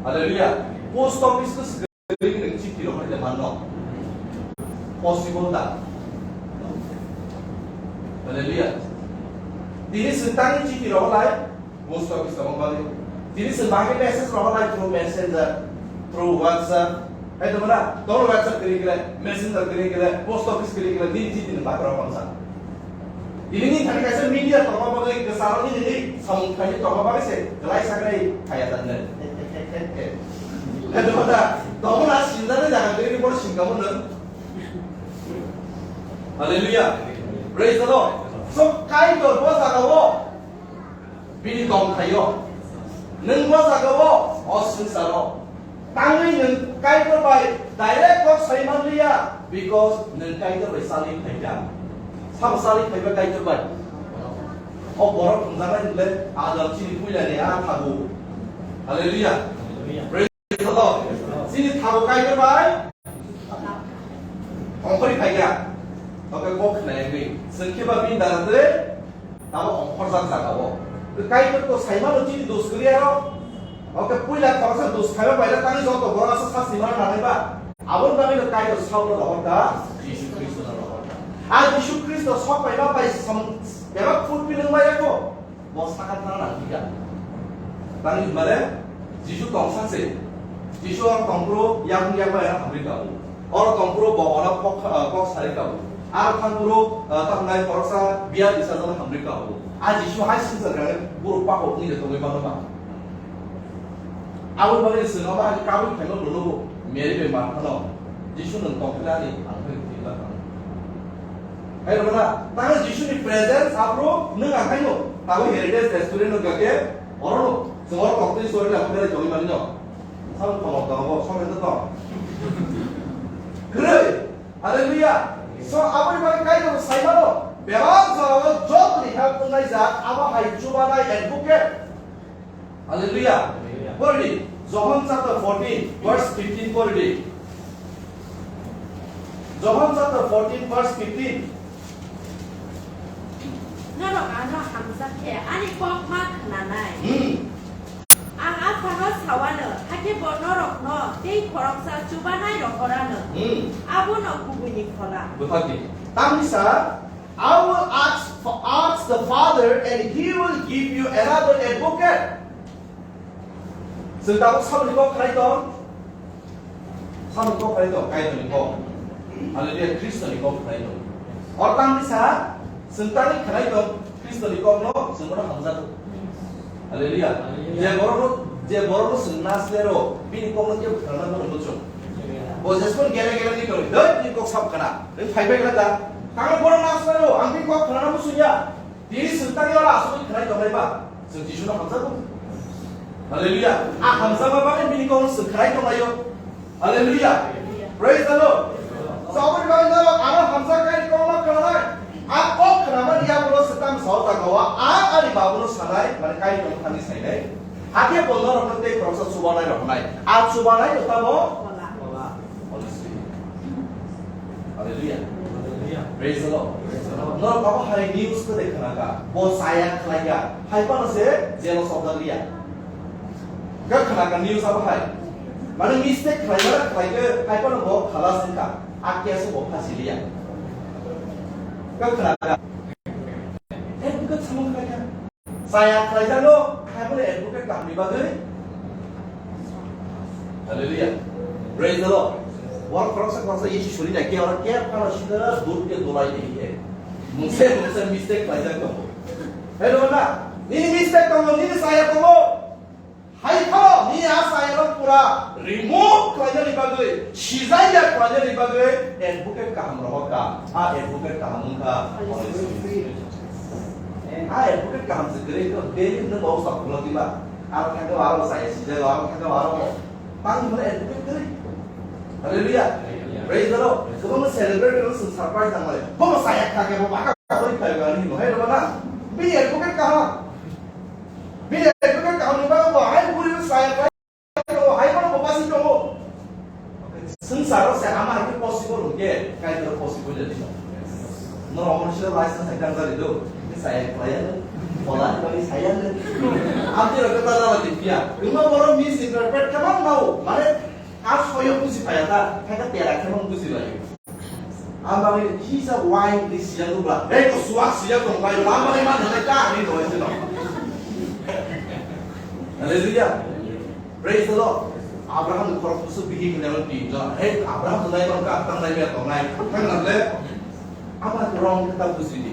Hallelujah. Post office to Twi nwng chiti rohor le manno. Possible da? Hallelujah. Tini swng tangwi chiti rohor lai, post office tongma bagwi. Tini swng bahai message rohor lai through messenger, through WhatsApp. Hai tongmana, tongno WhatsApp kwrwi kwrwi, messenger kwrwi kwrwi, post office kwrwi kwrwi, nini chiti nwng bagwi rohor khamsa. Ini ni thani kaisa media tongma bagwi kwcharo nini ni samung khlaini tongma bagwi se kwlai sakrai phaiya tangwi. Khe tongma da, tongma na sinjani jaga twi ni bor singkamo nwng. Hallelujah. Praise the Lord. So, Kaitor bo jaga o bini tong khaio. Nwng bo jaga o, o swngcharo. Tangwi nwng Kaitor bai direct kok sai manliya, because nwng Kaitor bai salwi phaikha. Sabo salwi phaiba Kaitor bai? O borok thwngjaknai hwnle Adam chini puilani a thago. Hallelujah. Praise the Lord. Chini thago Kaitor bai ongkhorwi phaikha. Toke kok khnai wngwi. Chwng khe ba bini dara tei Tamo ongkhorjak jaga o. Kaitor to saimano chini dos kwrwi aro. Oke puila khoroksa dos khaima paila tani joto borok asa sasti mana nanai ba. Aboni bagwi no Kaitor Saul no rohor da, Jisu Khristo no rohor da. A Jisu Khristo sok paima pai sam bebak fulfill wng maya kho. Bo sakha thang nang thika. Tani hwnmale Jisu tongsa se. Jisu oro tongphuru yakung yakbai ano hamri kabo. Oro tongphuru bo ono kok, ah, kok sari kabo. Aro thangphuru, ah, tamo nai khoroksa biya risa jano hamri kabo. A Jisu hai swngchar gani borok pakok wngya tongwi mano ba. Aboni bagwi chwng abo hai kabui phaino lunugo Mary bai Martha no. Jisu nwng tongphila ni ang phai thwila kang. Hai rwna, tamo Jisu ni presence aphuru nwng ang haino. Tabuk Heritage Restaurant no gake, oro no, chwng oro tongtwi chori la phai tongwi mani no. Sabo khobor tongo, somoi to tong. Kwrwi. Hallelujah. So, aboni bagwi Kaitor sai mano. Bebak jorao jotoni help wngnai jak, abo hai chubanai advocate. Hallelujah. Hallelujah. Pori di. John chapter fourteen, verse fifteen pori di. John chapter fourteen, verse fifteen. Norok ano hamjak khe ani kok ma khwnanai. Hmm. Ang Aphano sawano, hakhe bo norokno tei khoroksa chubanai rohorano. Hmm. Abono kubuini phola. Bwthakni. Tamni sa, "I will ask, ask the Father and he will give you another advocate." Chwng tabuk saboni kok khlai tong? Samung kok khlai tong, Kaitorni kok. Hallelujah, Khristoni kok khlai tong. Or tang kisa, chwng tangwi khlai tong, Khristoni kokno chwng bono hamjago. Hallelujah. Hallelujah. Je borokno, je borokno chwng naslero, bini kokno kebo khwnana bono muchung. Bo jesmon gere gere ni tong, doi bini kok sab khna. Nung phai bai khna da. Tang bono naslero, ang bini kok khwnana muchung ya. Tini chwng tangwi oro asugwi khwnai tongnai ba, chwng Jisuno hamjago. Hallelujah. A hamjakma bagwi bini kokno chwng khwnai tonglaio. Hallelujah. Praise the Lord. So, aboni bagwi norok ano hamjak kaini kokno khwnanai. A kok khwnamani yagulo se tamo sao jagao a ani babuno sanai, mane kaini kokno thani sainai. Hakhe bo norokno tei khoroksa chubanai rohornai. A chubanai no tamo? Holy Spirit. Hallelujah. Hallelujah. Praise the Lord. Praise the Lord. Norok abo hai news ko de khna ka. Bo saya khlai ka. Hai pano se jealous of the liya. Ka khna ka news abo hai. Mane mistake khlai mara khlai ke hai pano bo khalas ka. A case bo phasi liya. Ka khna ka. Advocate samung khlai ka. Saya khlaijano, khaibole advocate kaham ni bagwi. Hallelujah. Praise the Lord. Wal khoroksa khoroksa isi suri nai ke ora ke phano sida dur ke dolai ni he. Mungse mungse mistake khlaijak tongo. Hello na, nini mistake tongo, nini saya tongo. Hai phano ni a sayano pura remove khlainani bagwi, sijaiya khlainani bagwi advocate kaham rohor ka. A advocate kaham wngkha Holy Spirit. A advocate kaham se kwrwi khe daily no bo sa khulok diba. Aro thangkhe aro saya sijai aro thangkhe aro bo. Tang mana advocate kwrwi. Hallelujah. Praise the Lord. Kwbangma celebrate kwrwi swng surprise nang lai. Bo saya thangkhe bo baka kwrwi khlai ba ni bo hai roba na. Bini advocate kaham. Bini advocate kaham ni bagwi bo hai buri saya khlai tongo, hai bono bo basi tongo. Swngcharo se ama hai khe possible hwnkhe, Kaitor possible ya dino. Norok omono sila license hai tangjak di do. Saya khlai ya, phola ni bagwi saya ni. Amtwi rok khe ta jala di phiya. Wngma borok misinterpret khe ma nao. Mane, a soyo buji phaya ta, khe khe tera khe ma buji laio. Ang bagwi kisa wine ni siyang nukla. Hei, ko suwak siyang tong bai, ang bagwi ma nang ta ni doi se no. Hallelujah. Praise the Lord. Abraham ni khorok busu bihi kene ro tin jon. Hei, Abraham nai bang ka tang nai me tong nai. Thang na le. Ama wrong kata buji di.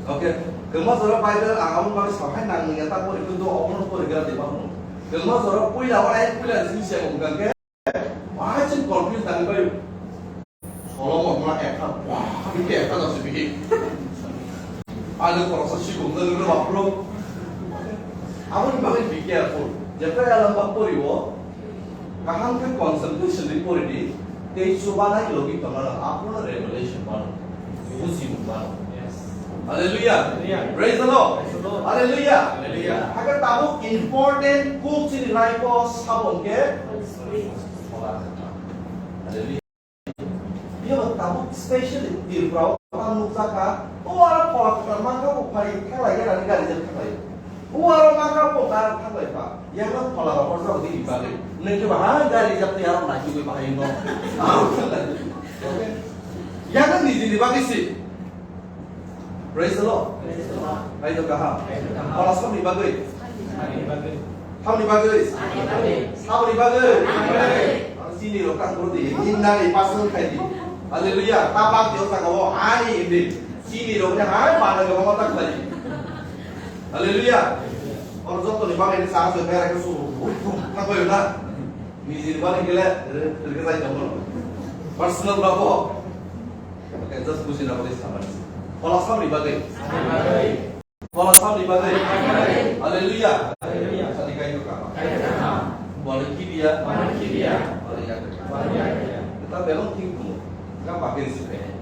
Okay. Kema jora Bible ang amo bagwi sa hai nang ni ta pori ko do omo pori ga de ba mo. Kema jora puila wa ai puila sing se mo ga ke. Bahai chwng confuse nangwi baio. Solomon ma ekta, wah, bini ekta jase bini. Ani khoroksa sikung nang rw bapro. Aboni bagwi be careful. Jepra alam bak poriwo, kaham khe concentration ri pori di. Tei chubanai logi tongna nang, aphuru revelation mano. Buji mano. Hallelujah. Hallelujah. Praise the Lord. Praise the Lord. Hallelujah. Hallelujah. Hakhe tabuk important kuk chini life o sabon khe Holy Spirit. Hallelujah. Iyo tabuk specially Tripura o ang nukjakha. O aro phola kwtal mankha bo phai thanglai ya nani gari jep thanglai. O aro mankha bo gari thanglai pha. Yang no phola rok horjak di bagwi. Nengke ba ha gari jep ti aro nai bagwi bahai no. Aro thanglai. Yang no niji ni bagwi si. Praise the Lord. Praise the Lord. Hai do kaham. Hai do kaham. Phola song ni bagwi. Hai ni bagwi. Saboni bagwi? Saboni bagwi? Chini rok ta kuru di, himnani pasal khai di. Hallelujah. Ta bak yo saka o, ani hindi. Chini rok ni hai bana ga mata khai. Hallelujah. Or joto ni bagwi ni sa so bera ke su. Thang ko na. Nijini bani gele, rikhe jai tongo. Personal babo. Okay, just buji na bagwi samani. Phola saboni bagwi? Phola saboni bagwi? Hallelujah. Hallelujah. Sadi kai to kama. Bani kibiya. Bani kibiya. Bani ya. Bani ya. Ta belong thing tu. Ga bagwi si kai.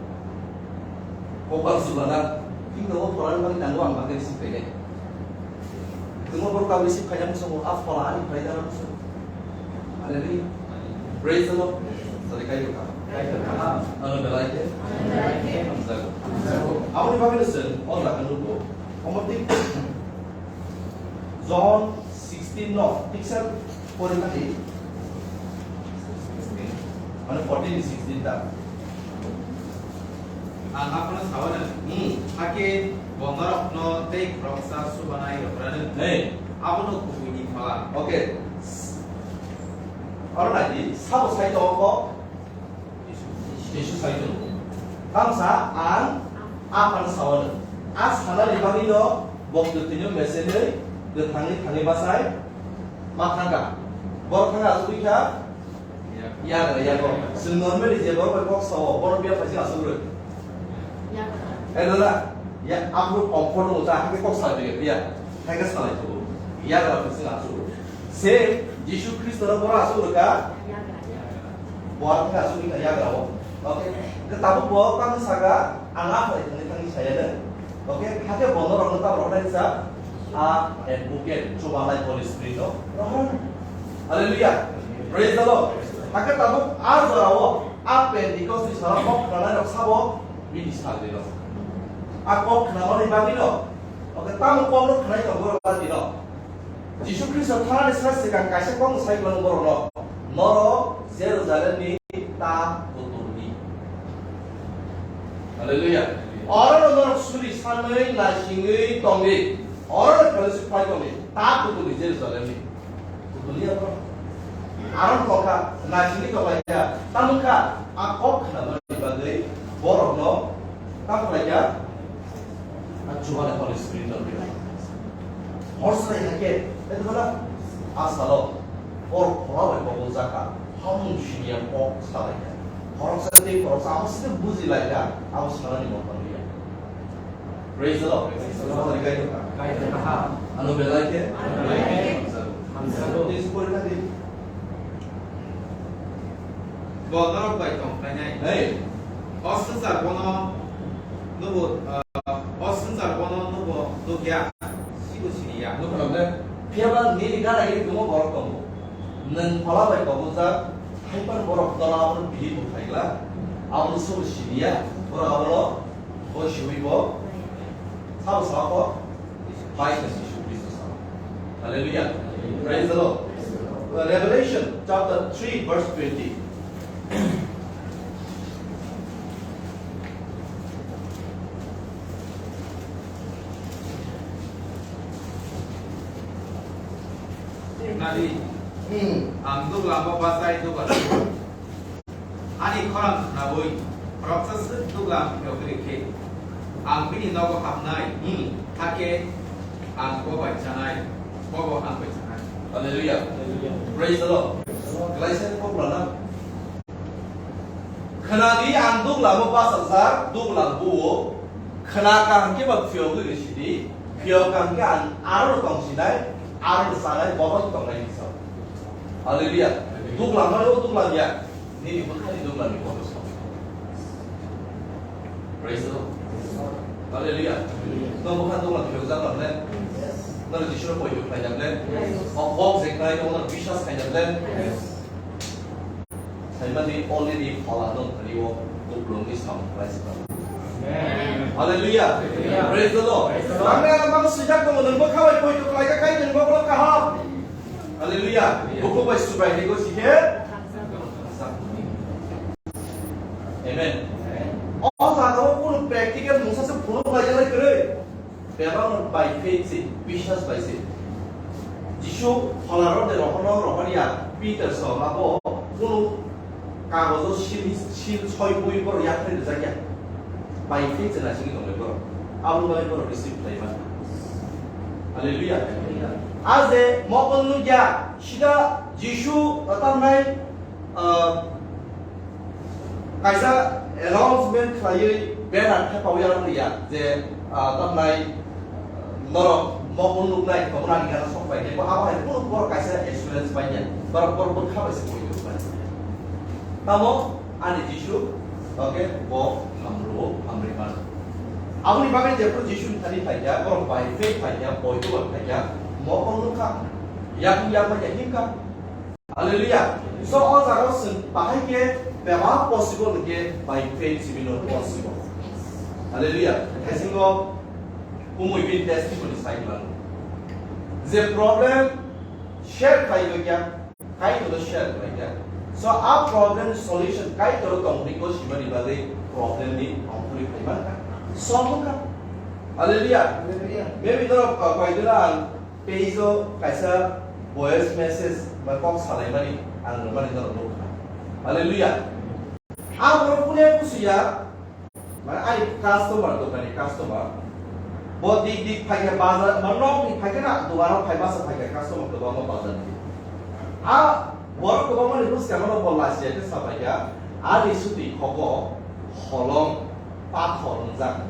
Kopal subana. Thing tu phola bani nangwa bagwi si kai. Tungma borok tabuk isi phaina muchungo, a phola ani phaina muchungo. Hallelujah. Praise the Lord. Sadi kai ka. Ano belai khe. Hamjago. Aboni bagwi no chwng o jaga nugo. Omo tei John sixteen no, picture pori kha di. Mane fourteen sixteen ta. Ang aphano sao na, hmm, hakhe bo norokno tei khoroksa subanai rwkhrano. Hey. Abono kubui ni phola. Okay. Oro nai di, sabo sai tongo kok? Jisu sai tongo. Tamsa ang aphano sao na. A sanani bagwi no bo kwthwino mesenwi kwthangni thangwi bachai ma thangkha. Borok thangkha asugwi kha. Yagra, yago. Chwng normally je borok bai kok sao, borok biya phaising asuk rw. Yagra. Eh, dada, ya, aphuru comfort wngo ta, hakhe kok salai biya, biya. Hakhe salai thugo. Yagra phaising asuk rw. Same, Jisu Khristo no borok asuk rw ka? Yagra. Borok khe asuk rw ka yagra o. Okay. Khe tabuk bo tamo saka, ang a phaising thangwi saya de. Okay, hakhe bo norokno ta rwknai sa, a advocate, chubanai Holy Spirit no rohor. Hallelujah. Praise the Lord. Hakhe tabuk a jorao a Pentecost ni salo kok khwnanai rok sabo bini salni rok. A kok khwnamani bagwi no, okay, tamo kok no khwnai tongo rok bagwi no. Jisu Khristo thanani sal swkang kaisa kokno sai mano borokno, "Norok Jerusalemni ta kuturni." Hallelujah. Orono norok suri sanwi naisingwi tongdi. Orono fellowship khai tongdi. Ta kuturni Jerusalemni. Kuturni abo. Aro tongkha naisingwi tonglaikha. Tamokha a kok khnamani bagwi borokno tamo khlaikha. A chubanai Holy Spirit no rwdi. Hor sanai hakhe, eto bana a salo, hor phola bai kobol jakha, hamung siniya kok salai kha. Khoroksa tei khoroksa abo sini buji lai kha, abo sanani motha liya. Praise the Lord. Praise the Lord. Ano belai khe? Ano belai khe? Hamjago. Hamjago. Tei se pori thangdi. Bo norok bai tong khlainai. Hey. O swngchar bono nubo, ah, o swngchar bono nubo nukya, sibo siniya. Nukha nukle. Phiyaba nini gana gini tongmo borok tongo. Nwng phola bai tongmojak, haiphano borok tola abono believe bo khaigla. Abono sobo siniya. Borok abono Bo siwi bo sabo sabo bai khe Jisu Khristo sabo. Hallelujah. Praise the Lord. Revelation chapter three verse twenty. Nadi, hmm, ang duglam bo bachai duglam. Ani khorang khnaui khoroksa swk duglam phiyogwi rikhe, ang bini nogo habnai, hmm, hakhe ang bo bai chanai, bobo ang bai chanai. Hallelujah. Hallelujah. Praise the Lord. Praise the Lord. Galatian kok lana. Khna di ang duglam o bachajak, duglam buo. Khna kaham khe ba phiyogwi rw sidi, phiyok kaham khe ang aro tong sinai, aro chanai, bobo tongnai ni sao. Hallelujah. Duglam o duglam ya. Nini bwkhani duglam ni kotor song. Praise the Lord. Hallelujah. No bwkha duglam phiyok jak lam le? No Jisu no poito khlai jak le? O kok je khlai no no biswas khai jak le? Saimani already phola no thani o kuplung ni sam khlai si. Amen. Hallelujah. Hallelujah. Praise the Lord. Praise the Lord. Ang na bang sujak ko nang bwkha bai poito khlai ka kai nang bwkha kaham. Hallelujah. Buku bai subai ni go sikhe. Amen. O jaga o kuno practical mungsa se phunuk lai jalai kwrwi. Bebak no by faith se, biswas bai se. Jisu Phola rok de rohorno rohorya, Peter so abo kunu kagojo sil, sil soi bui borok yaphre rijak ya. By faith se naisingwi tongnai borok. Aboni bagwi borok receive khlai mano. Hallelujah. A je mokol nukya, sida Jisu, uh, tamnai, uh, kaisa announcement khlaiwi banner thepawi aro ya je, ah, tamnai, ah, norok mokol nuknai tongmani gana sok bai tei bo abo hai kunu borok kaisa assurance bai ya, borok borok bwkha bai se poito bai. Tamo ani Jisu, okay, bo hamrwo, hamri mano. Aboni bagwi jephru Jisu ni thani phaikha, borok by faith phaikha, poito bai phaikha, mokol nukha, yakung yakma ya himkha. Hallelujah. So, o jaga o chwng bahai khe bebak possible hwnkhe by faith simi no possible. Hallelujah. Thaisingo kumui bini testimony sai mano. Je problem share khai kya, Kaitor share khai kya. So, a problem solution Kaitor tong ni ko simani bagwi problem ni ongkhorwi khai man ka. Solve ka. Hallelujah. Hallelujah. Maybe no, uh, Kaitor ang Page o kaisa voice message ba kok salaimani ang rwmani norok nukha. Hallelujah. Ang borok kune kusiya, mane ani customer, dokani customer. Bo dik dik phaikha bazar, mane nok ni phaikha na, dogano phai masa phaikha customer kwbangma bazar ni. A borok kwbangma ni bwskango no bo lasiya khe saphaikha, ani suti khogo holong pathor wngjak.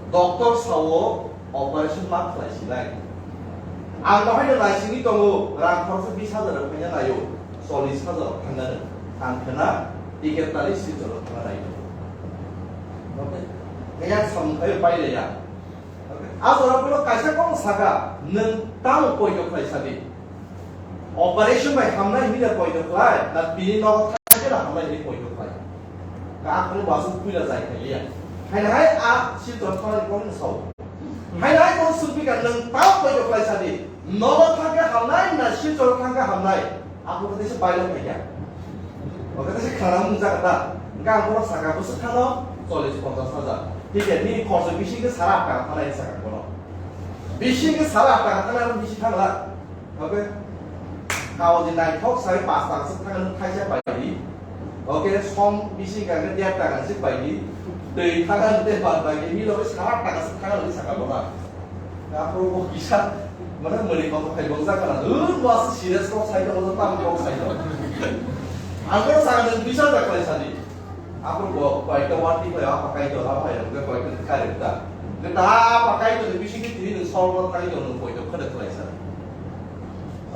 Doctor sao, Operation ma khlai sinai. Ang no haino naisingwi tongo, rang khoroksa bis hajar rok khaina naio, chollish hajar rok khaina rw. Ang khna ticket tali silchar rok khaina naio. Okay? Kaya samung khayo pailaya. Okay? A jora bono kaisa kok saka, nwng tamo poito khlai sadi. Operation bai hamnai hinwi da poito khlai, na bini nogo thangkhe da hamnai hinwi poito khlai. Ka akhorni wasuk puila jai khailiya. Haina hai a silchar thani kok ni sao. Haina hai kok sukpika nwng tamo poito khlai sadi. Nogo thangkhe hamnai na silchar thangkhe hamnai. Akhor khe se pailo khaikha. Oke se khana mung jaga da. Ga ang bono saka bwswk thano chollish ponchash hajar. Thik khe ni khorsa bising khe sara atta thanai saka bono. Bising khe sara atta thanai bisi thangla. Okay? Kaoji naithok sai pas taka swk thangano thaisa paidi. Okay, som bisi gangre der taka swk paidi. Twi thangano te bad bai ni loge sara taka swk thangano ni saka bona. Aphuru bo kisa, mane mani kok khai bong jaka na. Dun was serious kok sai to, tam kok sai to. Angko saka den bisa jak lai sadi. Aphuru bo koyekta wati koi apa kai to, apa ya, koyekta kare ta. Kita apa kai to, bisi ke tini nung sol kok kai to, nung koi to kada khlai sa.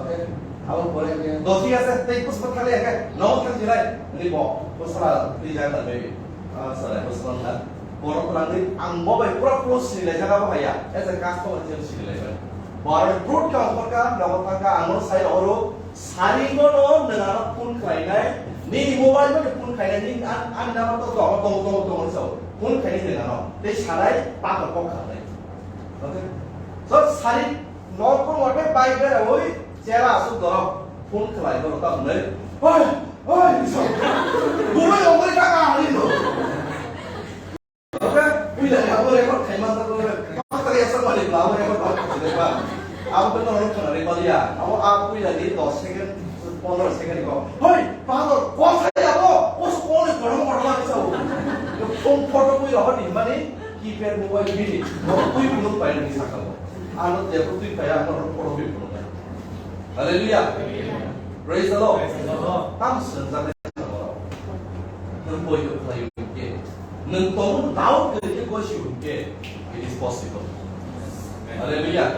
Okay? Abo pore ke, do thik ase, tei kus pa thale ke, no thang jilai, ni bo, kus sala, di jai na baby. Ah, sala, kus pa na. Borok twlangwi ang bo bai pura close sini lai jaga bo haya. As a customer je sini lai bai. Borok brut ka ongkor ka, nogo thang ka, ang no sai oro, sari go no, nang ano phone khlai nai, ni mobile bo phone khlai nai, ni an, an nama to to, to, to, to, to, so. Phone khlai nai nang ano. Tei sanai, pa ko kok khlai. Okay? So, sari no phone wa ke bai ga oi, chela asuk dorok. Phone khlai dorok ta nai. Oi, oi, so. Bubai ongkor ka ka ani no. Oke, puila ni abo record khaima ta ko, kok ta ya sa mali bla abo record ba ko de ba. Abo ko no khana re baliya. Abo a puila ni dos second, pondro second ko. Hoi, pa to, ko sa ya bo, ko so ko ni kono kono la sa. Phone photo puila ho ni mani, keypad mobile bini. Ko pui pun pai ni sa ka. Ano de ko pui pa ya, ano photo pui pun. Hallelujah. Praise the Lord. Praise the Lord. Tam swngjak. Nwng poito khlai hwnkhe, nwng tongmung doubt kwrwi khe gosi hwnkhe, it is possible. Hallelujah.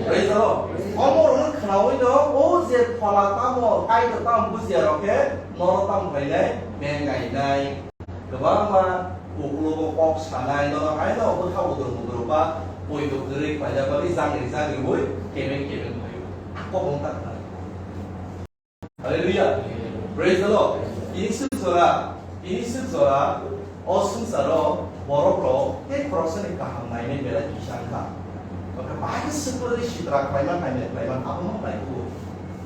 Praise the Lord. Omo rwno khnaui no, o je phola tamo, Kaitor tamo bujiya rok khe, noro tamo khlainai, bengainai, kwbangma uklogo kok sanai, nono hai no bwkha udur mudur ba, poito kwrwi khlaina bagwi jagri jagri ui, kebeng kebeng phaio. Kok wng ta khnai. Hallelujah. Praise the Lord. Ini swk jora, ini swk jora, o swngcharo borok rok tei khoroksani kaham nainai belai kisa wngkha. Oke, bahai khe swk kwrwi sitra khlaiman, nainai khlaiman, abono naikhwgo.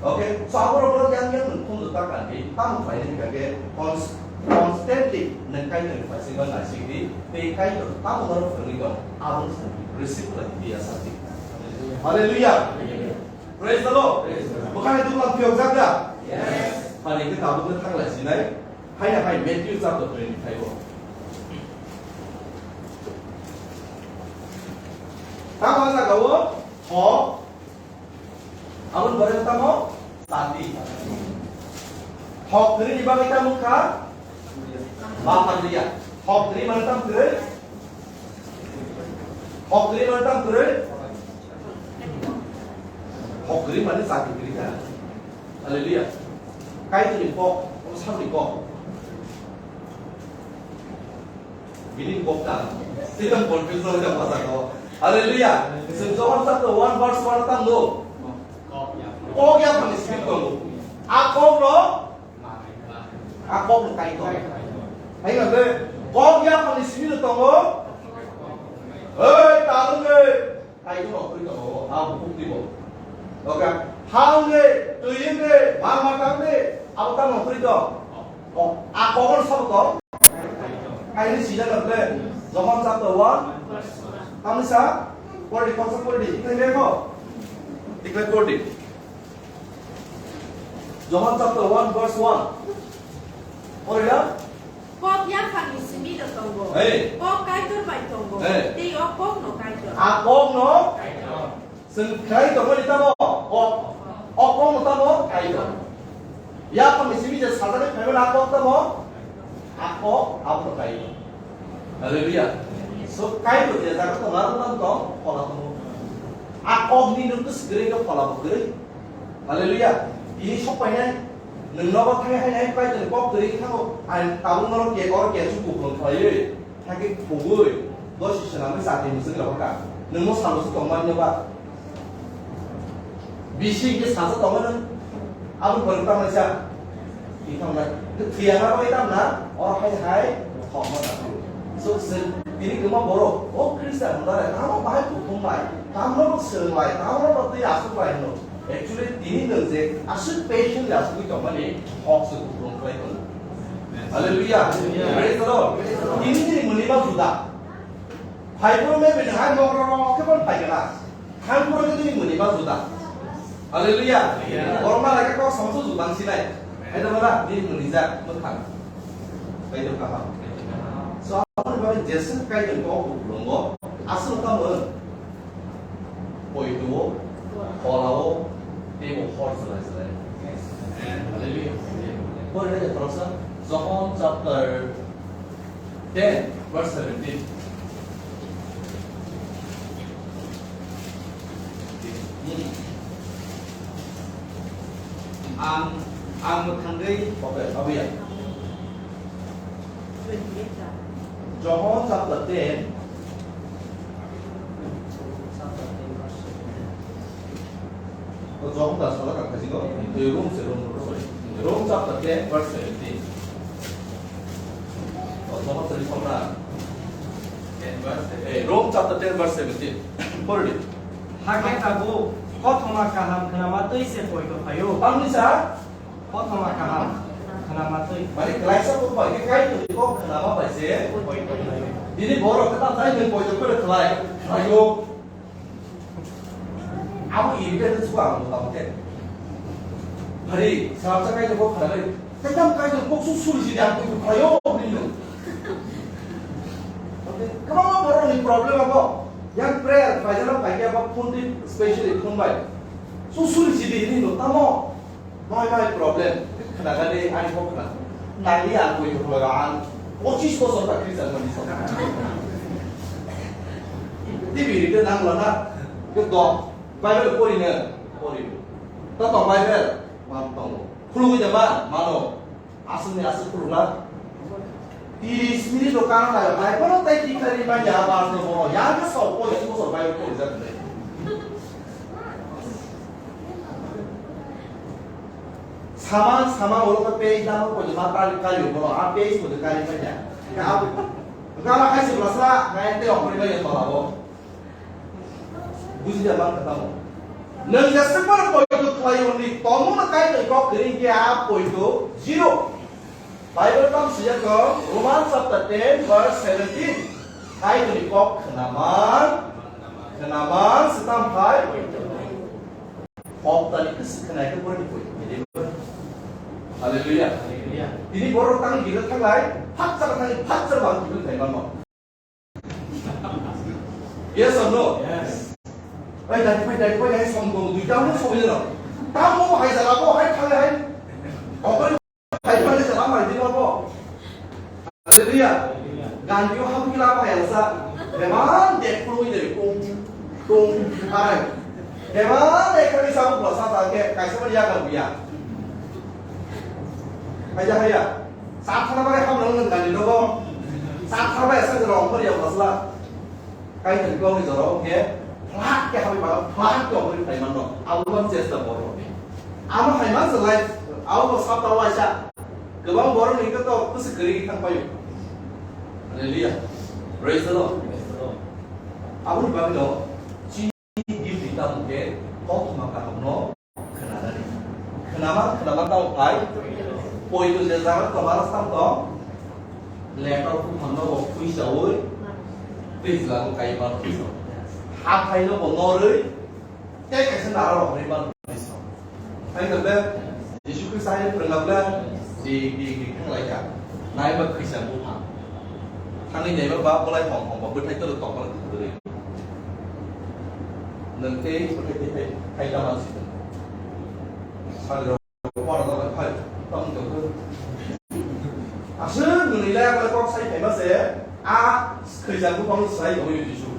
Oke, so aborok rok yang yang nwng khunju ta kandi, tamo khlainai hwnkha khe cons-, constantly nwng Kaitorni phaisingno naisingdi, tei Kaitor tamo norok phwrwngwi tong, abono receive khlai di, ya sakti. Hallelujah. Praise the Lord. Praise the Lord. Bwkhani duklam phiyokjak da? Yes. Hani khe tabukno thanglai sinai. Haina hai Matthew chapter twenty-five o. Tamo jaga o hok. Aboni pore tamo sati. Hok kwrwi ni bagwi tamo kha? Ma hamriya. Hok kwrwi mane tamo kwrwi? Hok kwrwi mane tamo kwrwi? Hok kwrwi mane chakri kwrwi kha. Hallelujah. Kaitorni kok, samni kok. Bini kok ta. Sino confuse no jang masa ko. Hallelujah. Sing John chapter one verse one tamo. Kok yaphangni simi tongo. A kok no A kok no Kaitor. Hai na de, kok yaphangni simi no tongo. Hei, talung de. Kaitor no kwrwi tongo, ha bukti bo. Oke, ha wng de, twi wng de, ma ma tang de, abo tamo kwrwi tong. Kok, a kok no sabo tong. Kaini sijak no de, John chapter one. Tamni sa, pori di, kok sa pori di, ikle ikle ko. Ikle pori di. John chapter one verse one. Pori ya? Kok yaphangni simi no tongo. Hey. Kok Kaitor bai tongo. Hey. Tei o kok no Kaitor. A kok no? Kaitor. Chwng khlai tongmani tamo? Kok. O kok no tamo? Kaitor. Yaphangni simi je sajagwi phaimani a kok tamo? A kok, abo no Kaitor. Hallelujah. So, Kaitor je jaga tongo, aro tamo tong, phola tongo. A kok ni nwng to swkirwi no phola bo kwrwi. Hallelujah. Tini sok painai. Nwng nogo thangwi hainai Kaitorni kok kwrwi thango. Ang tabuk norok ke, oro ke su kuplung khlaiwi. Thangkhe khugwi. Dosi swnamwi chakri mwswk rok kha. Nwng mo salo se tongmani no ba. Bisi hwnkhe saja tongo nwng. Aboni pore tamo sa. Twi thangnai. Twi thwiyama bai tamo na. Oro hai hai thokma na. So, se tini kwma borok. O Khristian hwnba re. Tamo bahai kuplung bai. Tamo no swrwng bai. Tamo no twi aswk bai hwno. Actually, tini nwng je aswk patiently aswkwi tongmani hok se kuplung khlai tongo. Hallelujah. Praise the Lord. Tini nini mwnwi ma juda. Phai phuru maybe nwng hai mokro rok khe phano phai kana. Thang phuru khe nini mwnwi ma juda. Hallelujah. Borok ma lai khe kok samsu jubang sinai. Hai da mala nini mwnwi jak mwkhang. Kaitor kaham. So, aboni bagwi jeswk Kaitor kok kuplungo. Aswk tamo. Poito, pholao, teibo hor chwlai chwlai. Hallelujah. Pore de khoroksa, John chapter ten, verse seventeen. Ang, ang mwthangwi, okay, abuya. John chapter ten. O John ta sala ka khaji ko. Rome se Rome, sorry. Rome chapter ten verse seventeen. O John ta sala ka. Ten verse seventeen. Eh, Rome chapter ten verse seventeen. Pori di. Hakhe tabuk kothoma kaham khnama twi se poito phaio. Tamni sa? Kothoma kaham khnama twi. Mane klaisa kok bai khe Kaitorni kok khnama bai se. Tini borok khe tamsai nwng poito khe khlai. Ayo. Abo irritated suka ang tamo khe. Hari, salsa Kaitor kok khnai. Kaitam Kaitor kok su suri sidi ang poito khlaio, hwnwi nwng. Kwbangma borokni problem abo. Yang prayer, phaijano phaikhe abo phone twi specially phone bai. Su suri sidi hwnwi nwng tamo. Bhai, bhai, problem. Khna gani, ani kok khna. Nangli ang koi thok laga ang. Pochis bosor ta Christian mani sa. T V rite nang lana. Ke do. Bible pori ne. Pori. Ta tong Bible. Man tong. Khulugwi de man. Mano. Aswk ni aswk khulugla. Tiris minute rok kana nayo, hai bono tai tikhlai ri manya, bas no bono, ya khe sao pochis bosor bai porijak hinwi. Sama, sama, oro khe page dama poito ma kari, kari bono, a page poito kari manya. Ka, ka ma khai se blasla, ngai te okori manya tola bo. Buji da bang kata mo. Nwng jeswk phano poito khlai hwnwi tongmung no Kaitor kok kwrwi khe a poito zero. Bible tam swijak tong, Roman chapter ten verse seventeen. Kaitorni kok khnaman, khnaman se tam phai. Kok tani kwswk khna khe borokni koi. Hallelujah. Hallelujah. Tini borok tang gila thanglai, phatsa thangwi phatsa bang kibil thai manmo. Yes or no? Yes. Oi, dai phai, dai phai, dai som dong, dui ta mo som yero. Tamo hai jala bo hai thang hai. Okori hai thang jala mai di bo. Hallelujah. Hallelujah. Gan yo ham kila ba ya sa. Beman de kulu de kong kong hai. Beman de kali sa bo sa ta ke kaisa ba ya ga bu ya. Hai ya, hai ya. Sathana bai hamna wngkha ni nogo. Sathana bai asa rong pori ya masla. Kaitor ni kok ni jora wngkhe, phlak khe hamwi mano, phlak khe wngwi phai mano. Abo man chesta borok ni. Amo hai man se life, abo bo sapta waisa. Kwbang borok ni khe to kwswk kwrwi thang paio. Hallelujah. Praise the Lord. Aboni bagwi no, Duty tamo khe koktwma kaham no khwnanani. Khwnama, khwnama tamo phai. Poito je jaga tongma sam tong. Letter buphang no bo phuisaui. Twijla bo kaiba no phuisa. Hathai no bo norwi. Tei kaisa nara rok ri ban phuisa. Hai khe be, Jisu Khrista hai phwrwngna bwle, di, di, di thang lai kha. Nai ba khwisa buphang. Thangwi nai ba ba bolai hong hong ba bwthai tolo tong ba kwrwi. Nwng tei bwthai tei thai, thai tama si. Sari rok pora da bai phai, tong tong tong. Aswk nwng nai lai kok sai phai ma se, a khwisa buphang sai tong Jisu.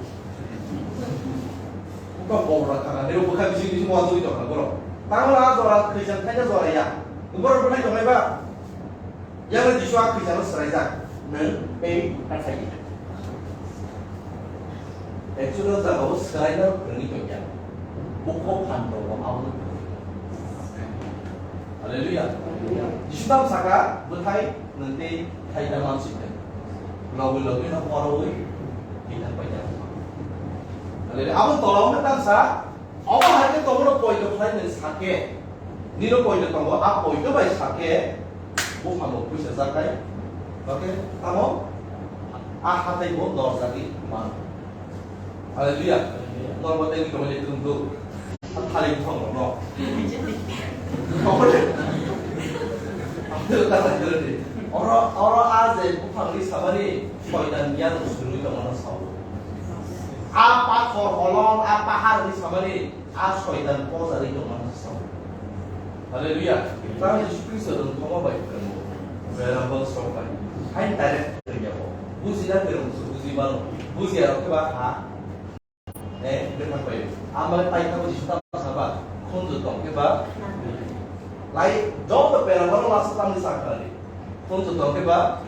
Buka bobra khana, nero buka bisi bisi mo atui tong khana borok. Tamo la jora khaisan khaina jora ya. Borok bwthai tongnai ba. Yang le Jisu a khaisano swraijak. Nang pei kathai. Actually, o jaga o swraina rwngwi tongya. Buko phan tongo, abo no. Hallelujah. Jisu tamo saka, bwthai nwng tei thaida mansi khe. Logwi logwi no poroi thithang paida. Hallelujah. Abo tolao no tang sa, obo hai khe tongno poito khlai nai sa khe, nino poito tongo, a poito bai sa khe, buphang bo puisa jakai. Oke, tamo? A hatai bo dorjagwi man. Hallelujah. Norbo tei tongwi tong do. Thali thong no. Oro, oro a je buphang ni sabani soitan ya no suri tong no sao. A pathor holong, a pahar ni sabani a soitan pojarwi tong no sao. Hallelujah. Tamo Jisu Khristo rwng thoma bai phwrwngo. Berang bang sok bai. Hai direct phwrwngya bo. Bujina phwrwng su buji mano. Bujiya rok khe ba ha. Eh, bwthang bai. Amale paithago Jisu tamo saba. Khunju tong khe ba. Lai joto berang bang last tamni sakha ni. Khunju tong khe ba.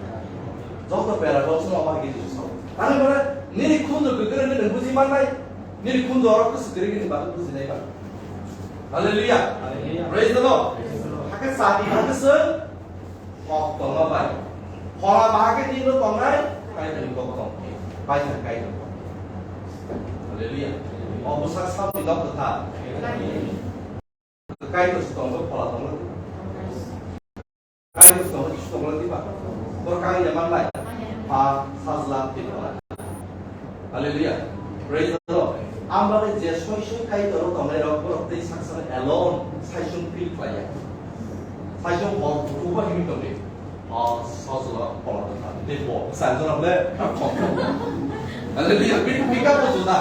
Joto berang bang suma ba gi Jisu. Tani mane nini khunju kwkrwi nini buji mannai. Nini khunju oro kwswk kwrwi nini bagwi bujinai ba. Hallelujah. Hallelujah. Praise the Lord. Praise the Lord. Hakhe sati hakhe se kok tongma bai. Phola ba hakhe tini no tongnai, Kaitor ni kok tong. Kaitor, Kaitor. Hallelujah. O bwsak samni nok kwthar. Kaitor se tongo, phola tongo. Kaitor se tongo, Jisu tongo, diba? Bor kang ya manlai. Pa sajla twi tongo. Hallelujah. Praise the Lord. Ambai je soi soi Kaitor tongnai rok borok tei sak sak alone saisung feel khlaiya. Saisung hor kuba himi tongdi. O sajla phola tongdi. Debo sajla le. Hallelujah. Pi-, pick up juda.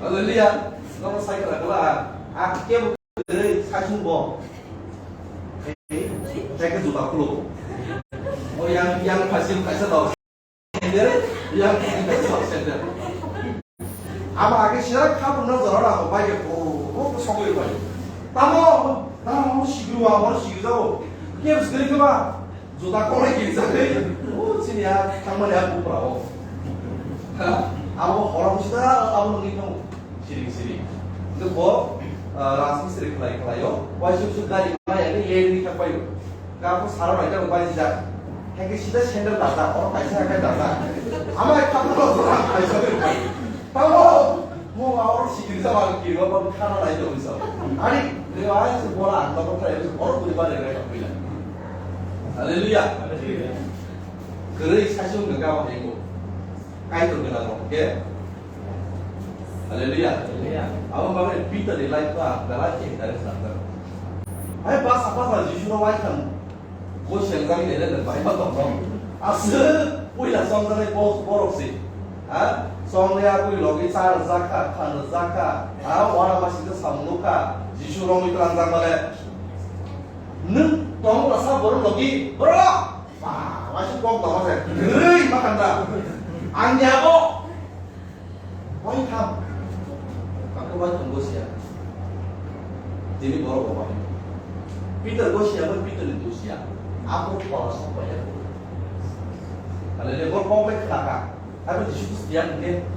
Hallelujah. Nono sai kala kala. A ke Kwrwi, saichung bo. Tei khe juda khuluk. O yang, yang phaising phaisa dao sender, yang phaising phaisa dao sender. Abo hakhe sira kha phunukna jora rang bai khe bo, bo, bo sogwi bai. Tamo, tamo sigru, amo sigru jao. Khe bwswk gwnang khe ba? Juda korai kirijagwi, o chini a thangmani a bupra o. Ha, abo horo busi da abo nungwi thang siring siring. Hwnkhe bo, ah, rajmistri khlai khlai o, waisa waisa gari maya ni ye ni thang paio. Gabo sara bai jang bai jang. Hake sida sandal dada, oro kaisa hake dada. Ama ek thang lo jora kaisa. Tamo, mo ma oro sikiri sa ma kiri ba khana lai do bisa. Ani, re ai se bola ang ba thai oro buri ba re ka pila. Hallelujah. Kwrwi saichung nang ka ba hengo. Kaitor gwnang rok khe. Hallelujah. Hallelujah. Abo bagwi Peter ni life kha belai khe interest nangkha. Hai basa basa Jisu no wai khan go sengjak ni le bai ma tong no. Aswk puila chongjaknai bo borok se. Ha? Chongya pui logi cha rwjak kha, khan rwjak kha. Ha? Wana masi khe samung nuk kha. Jisu romwi twlangjak male. Nwng tong rasa borok logi, borok! Ba, waisi kok tong se. Rwi ma khan da. Ang ya bo. Wai tham. Aku wai thang gosia. Tini borok bo wai. Peter gosia bo Peter ni gosia. Aku pala sok wai ya. Ale le bor kok le khaka. Abo Jisu thwiya hwnkhe,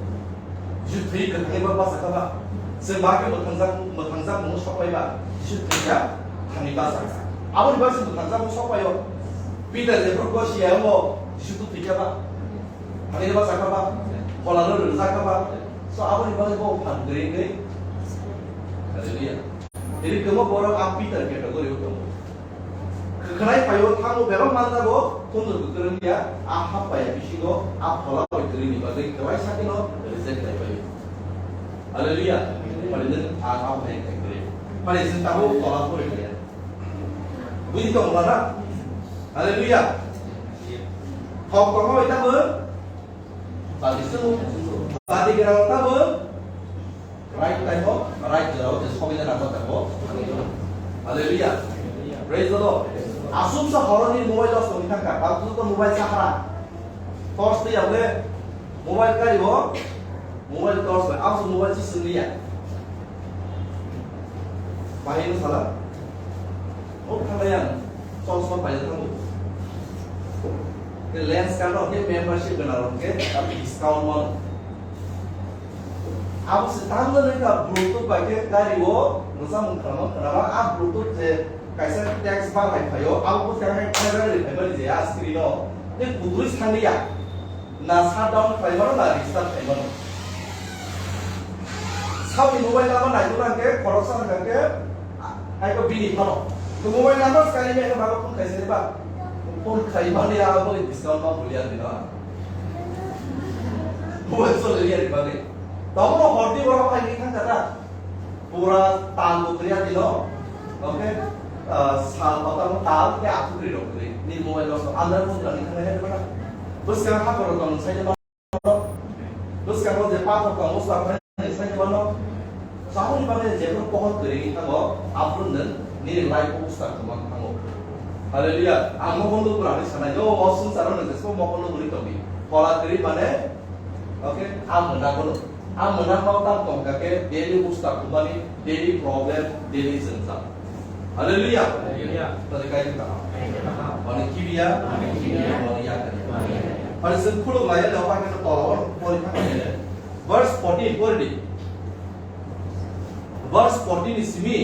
Jisu thwi kwthangwi ba bachakha ba? Chwng ba khe mwthangjak, mwthangjak mung soklai ba? Jisu thwiya thangwi bachakha. Aboni bagwi chwng mwthangjak mung soklaio. Peter jephru gosia wngo, Jisu thwi kha ba? Thangwi bachakha ba? Phola rw rwjakha ba? So aboni bagwi bo phan kwrwi wngwi. Hallelujah. Tini kwma borok a Peter category o tongo. Khwkhnai phaio thango bebak manjago, khundur kwrwng ya, a hap paya bisingo, a phola bai kwrwini bagwi kwlaisa kheno reject khai phaio. Hallelujah. Phaino nwng a hap hai khai kwrwi. Phaino chwng tabuk tola pori kaya. Bui tong wala na? Hallelujah. Thok tongma bai tamo? Badi swngo. Badi gerang tamo? Right time o, right jora o, je sobi jana ko tako. Hallelujah. Praise the Lord. Asumsa horoni mobile loss tongwi thangkha. Bak tu to mobile sahara. Torch twi yable mobile kari o. Mobile torch bai. Asum mobile si swngliya. Bahai no sala. O thangla yang. Chosma pai thango. Ke lens kano ke membership gana ro ke discount mano. Abo se tangna nai ka Bluetooth bai khe gari o rwchapmung khnama khnama a Bluetooth je kaisa text bar hai phaio, abo bo se hai phai bai ri phai mani je a screen o. Tei kudui sangli ya. Na shutdown khlai mano, na restart khlai mano. Saboni mobile number nai tong khe, khoroksa hwnkha khe, hai ko bini phano. To mobile number swkang ni khe bago phone khaisa ba. Phone khai mani abo discount ma boli ani na. Mobile so le ya ni bagwi. Tamo horti borok hai ni thang kha ta. Pura tal bo kriya dino. Okay? Ah, sal kota mo tal ke aku kri rok kri. Ni mobile lo so andar mo jani thang hai mana. Bus ka ha ko rok sai de. Bus ka mo je pa ko ko mo sa sai de mana. Sahuni bane je ko pohor kri ni thago. Apun den ni life ko usta ko mang thago. Hallelujah. Ang mo kondo pura ni sanai. Jo osun saro ne je so mo kondo buri to bi. Pola kri mane. Okay? Ang mo na kono. Ang mwnang mau tang tong kha khe daily usta khumani, daily problem, daily jwngjal. Hallelujah. Hallelujah. Tadi kai kita. Mani kibiya, mani kibiya, mani yakari. Mani sengkhulu maya lo pa khe tola pori kha khe. Verse fourteen pori di. Verse fourteen ni simi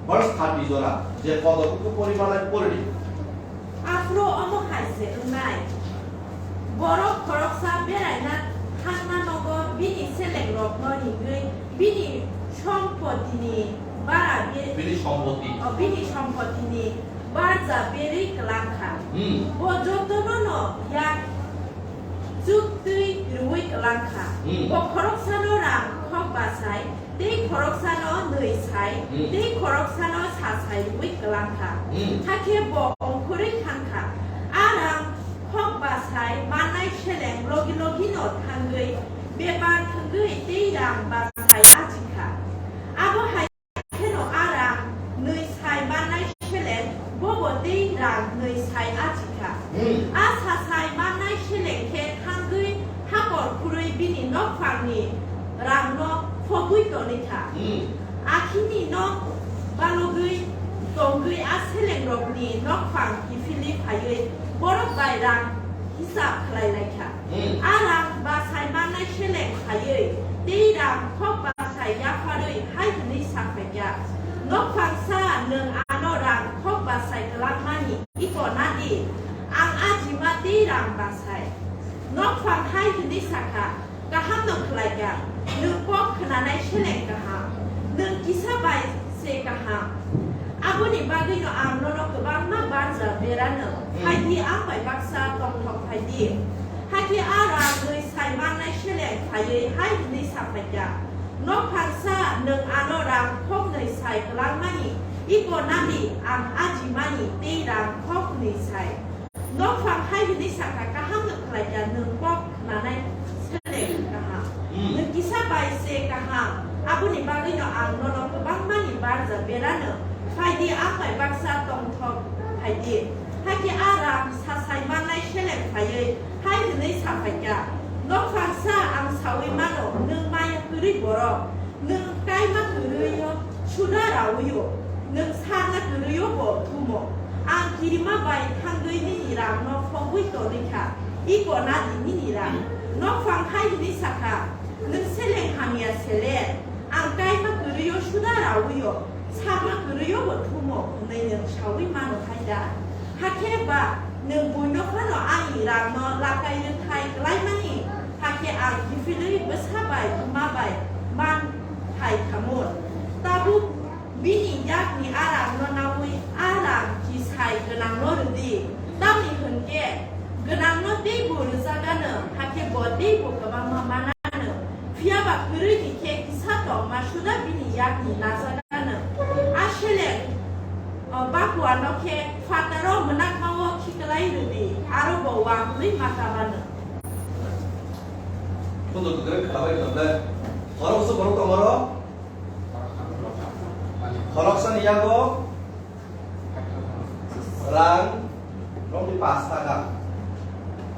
verse thirty jora je kodo kuku pori malai pori di. Aphuru omo hai se wngnai, borok khoroksa beraina thangna nogo bini selengrokno ringwi bini sompotini bara be-, Bini sompoti. O, bini sompotini barja berwi kwlang kha. Hmm. Bo jotono no yak chuktwi rwui kwlang kha. Hmm. Bo khoroksano rang khok bachai, tei khoroksano nwi sai, Hmm. tei khoroksano sa sai rwui kwlang kha. Hmm. Hakhe bo ongkhorwi thang kha. A rang khok bachai mannai seleng logi logi no thangwi bepar thwngwi tei rang bachai achi kha. Abo hai kheno a rang nwi sai mannai seleng bobo tei rang nwi sai achi kha. Hmm. A sa sai mannai seleng khe thangwi hakor khurwi bini nokphangni rangno phogwi tonwi kha. Hmm. Akhini nok balogwi tongwi a selengrokni nokphang kiphilwi phaiwi borok bai rang hisab khlai lai kha. Hmm. A rang bachai mannai seleng phaiwi tei rang khok bachai yapharwi hai hwnwi sa phai kha, "Nokphangsa, nwng ano rang khok bachai kwlangmani iko na di, ang a jima tei rang bachai." Nokphang hai hwnwi sa kha, "Kaham no khlai kha, nwng kok khnanai seleng kaham, nwng kisa bai se kaham. Aboni bagwi no ang nono kwbangma barja berano, Hmm. phai di, ang bai baksa tongthok phai di." Hakhe a rang nwi sai mannai seleng phaiwi hai hwnwi sa phai kha, Nokphangsa, nwng ano rang khoknwi sai kwlangmani, iko nadi ang ajimani tei rang khoknwi sai. Nokphang hai hwnwi sakha, kaham no khlai kha, nwng kok khnanai seleng kaham. Hmm. Nwng kisa bai se kaham, aboni bagwino ang nono kwbangmani barja berano. Phaidi, ang bai baksa tongthok phaidi. Hakhe a rang sasai mannai seleng phaiwi hai hwnwi sa phai kha, Nokphangsa, ang saui mano, nwng maya kwrwi borok. Nwng kaima kwrwi-o suda raui-o, nwng sarna kwrwi-o bo thumo. Ang kirima bai thangwi nini rangno phogwi tonwi kha, iko nadi nini rang. Nokphang hai hwnwi sa kha, nwng seleng hamya seleng, ang kaima kwrwi-o suda raui-o, sarna kwrwi-o bo thumo, hwnwi nwng saui mano hai da? Hakhe ba nwng buino phano ani rangno lakai rwthai klaimani? Hakhe ang kiphilwi bwsa bai buma bai man hai khamun. Tabuk bini yakni a rangno naui a rang kisai gwnangno rwdi. Tamni hwn khe gwnangno teibo rwjagano, hakhe bo teibo kwbangma manano. Phiya ba kwrwini khe kisa tongma suda bini yakni najaganw. A seleng, o, bakuano khe phataro mwnakmao khiklai rwdi, aro bo wangwi ma kabanw. Khundu kwkrwi khlabai khlai. Khoroksa borok tongo oro. Khoroksani yago rang romni paanch taka.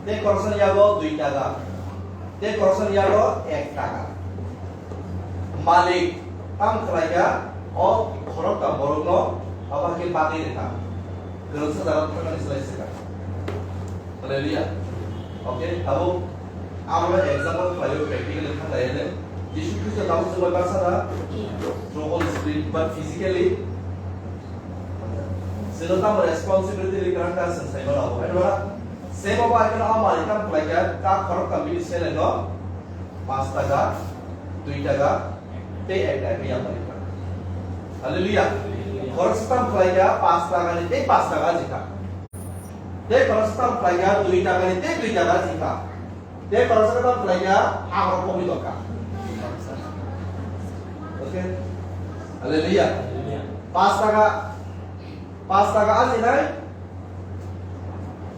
Tei khoroksani yago dui taka. Tei khoroksani yago ek taka. Malik tamo khlai kha, o khorokta borokno abo hakhe bagwi rwkha. Kwrwngsa jaga thangmani slai se kha. Hallelujah. Okay, tabuk amo example khlaio, practical kha khlai le. Jisu Khristo tabuk chwng bai baksa da? Through Holy Spirit, but physically chwngno tamo responsibility ri kwrang kha chwng sai mano abo. Hai ba? Same abo hai kheno amo hai tamo khlai kha, ta khorokta bini seleng no paanch taka, dui taka, tei ek taka ya malik kha. Hallelujah. Khoroksa tamo khlai kha, paanch taka ni tei paanch taka jikha. Tei khoroksa tamo khlai kha, dui taka ni tei dui taka jikha. Tei khoroksa tamo khlai kha, ha khorok komi tongkha. Okay. Hallelujah. Paanch taka, paanch taka ajinai.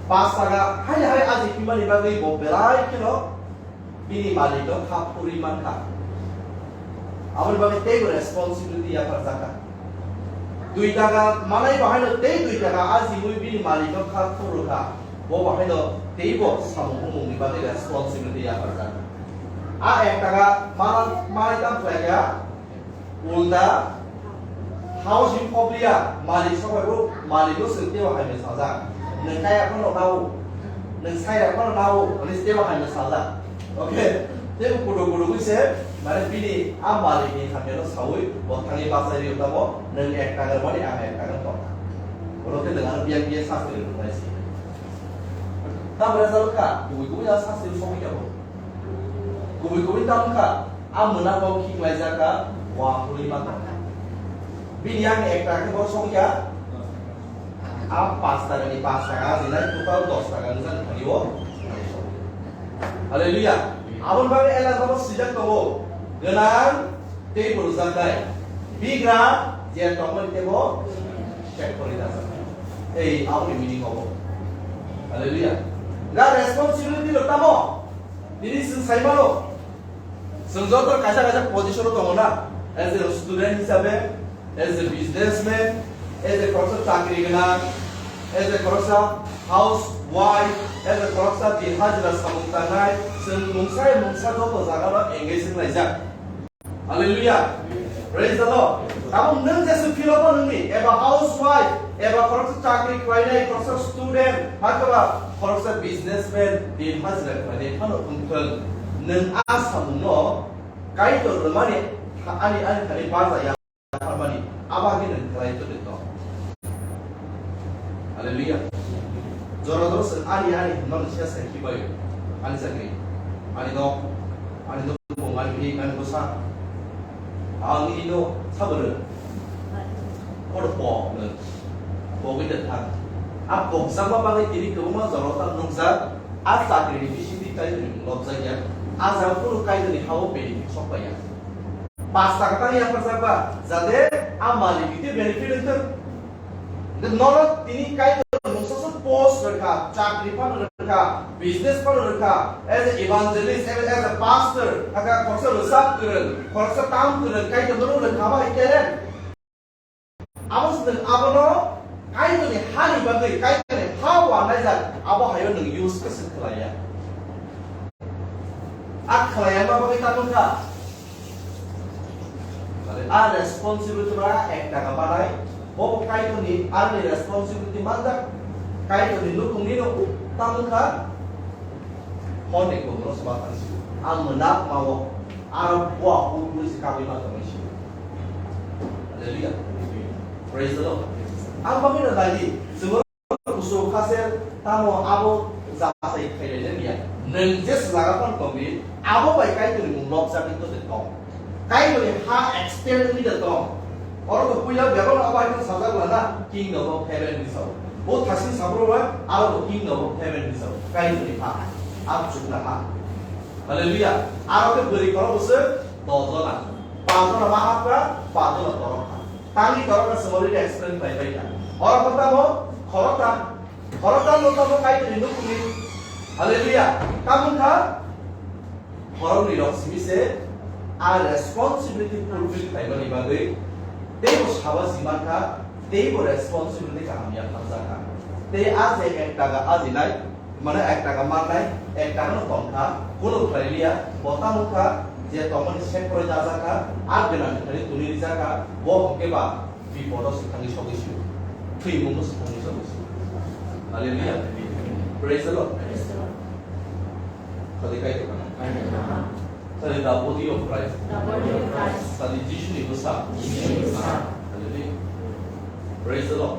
Paanch taka hai hai aji phimani bagwi bo belai kheno bini malikno kha phurwi mankha. Aboni bagwi teibo responsibility yapharjakha. Dui taka manai bahaino tei dui taka ajiwi bini malikno kha phurwkha. Bo bahaino teibo samung humungni bagwi responsibility yapharjakha. A ek taka mana-, manai tamo khlaikha, ulta, hao simi kopliya, malik sobai bo, malikno swng teibo hai hwnwi sajak. Nwng kaya phano nao, nwng saira phano nao, hwnwi teibo hai hwnwi sajak. Okay, tei kudu kudu wi se, mane bini a malik ni hamya no sawi, bo thangwi bachai rio tamo, nwng ek taka mani ang ek taka tong. Bono khe nwng ano biang biang sasti rwmani si. Tamo resa kha, kubui kubui a sasti rw sokwi kha bo. Kubui kubui tamo kha, a mwnakma khiklaijak kha, wa hului ma tong. Bini yang ek taka khe bo sokwi kha, a paanch taka ni paanch taka ajinai total dos taka wngjaknai thani o. Hallelujah. Aboni bagwi elakao swijak tongo, gwnang tei bo rwjaknai. Bigra je tongmani teibo check khorwi rwjaknai. Ei, aboni meaning obo. Hallelujah. Ga responsibility rok tamo? Tini chwng sai mano. Chwng joto kaisa kaisa position o tongo na, as a student hisabe, as a businessman, as a khoroksa chakri gwnang, as a khoroksa housewife, as a khoroksa din hajira samung tangnai, chwng mungsa mungsa joto jaga no engage wnglaijak. Hallelujah. Praise the Lord. Tabuk nwng jesu philo bo nwngni, eba housewife, eba khoroksa chakri khlainai, khoroksa student, hakhe ba khoroksa businessman, din hajira khlainai phano wngthwng, nwng a samungno Kaitor rwmani ani, ani thani barja ya pharmani, abo khe nwng khlai tongwi tong. Hallelujah. Jora jora se ani, ani hwnmani siya sai khibai. Ani chakri, ani nok, ani nok, ani bini, ani bwsa. Ang ino sabolo. Kodo pok no. Pogwi da thang. A pokjakma bagwi tini kwbangma jora ta nukjak. A chakri ni bisingtwi Kaitor ni lobjak ya. A jaga kunu Kaitor ni hao benefit sok pai ya. Pasta kwthang yapharjak ba, jate a malik bini benefit wngthwng. Norok tini Kaitor mungsa post rwkha, chakri phano rwkha, business phano rwkha, as a evangelist, as a, as a pastor, hakha khoroksa rwchap kwrwng, khoroksa tam kwrwng, Kaitor norok rwkha ba hai talent. Abo se nwng abono Kaitorni hani bagwi, Kaitorni ha wanaijak, abo haio nwng use khe se khlaiya. A khlaiya ma bagwi tamo kha? A responsibility ba ek taka manai, bo bo Kaitorni ani responsibility manjak, Kaitorni nukhungni no tamo kha? Hor ni kung no sma thang si. Ang mwnakma o, aro bua hukbui se kabui ma tongwi si. Hallelujah. Praise the Lord. Ang bagwi no dagi, chwng kusu khase tamo abo jasai khailai le ya. Nwng je swlaga phano tongdi, abo bai Kaitorni mung lobjagwi to de tong. Kaitorni ha extend wngwi de tong. Oro to puila bebak no abo hai sajak lana kingdom of heaven ni sao. Bo thasing sabro ba aro bo kingdom of heaven ni sao. Kaitorni ha. Abo chukna ha. Hallelujah. Aro ke bwrwi khoro bwswk dojona. Pajona ma hakra, pajona torokha. Tangwi torokha se already explain khlai bai kha. Oro kho tamo khoroktham. Khoroktham no tamo Kaitorni nukhungni. Hallelujah. Tamung kha khoroknwi rok simi se a responsibility fulfill khlaimani bagwi teibo saba siman kha, teibo responsibility kaham yapharjak kha. Tei a je ek taka ajinai, mane ek taka mannai, ek taka no tong kha, kunu khlai liya, bo tamo kha, je tongmani sek poroi dajak kha, a gwnang thani tuni rijak kha, bo hwnkhe ba bipodo se thangwi sogwi sio, thwimungno se thangwi sogwi sio. Hallelujah. Praise the Lord. Sadi kai tongkha. Sadi the body of Christ. The body of Christ. Sadi Jisuni bwsa. Jisuni bwsa. Hallelujah. Praise the Lord.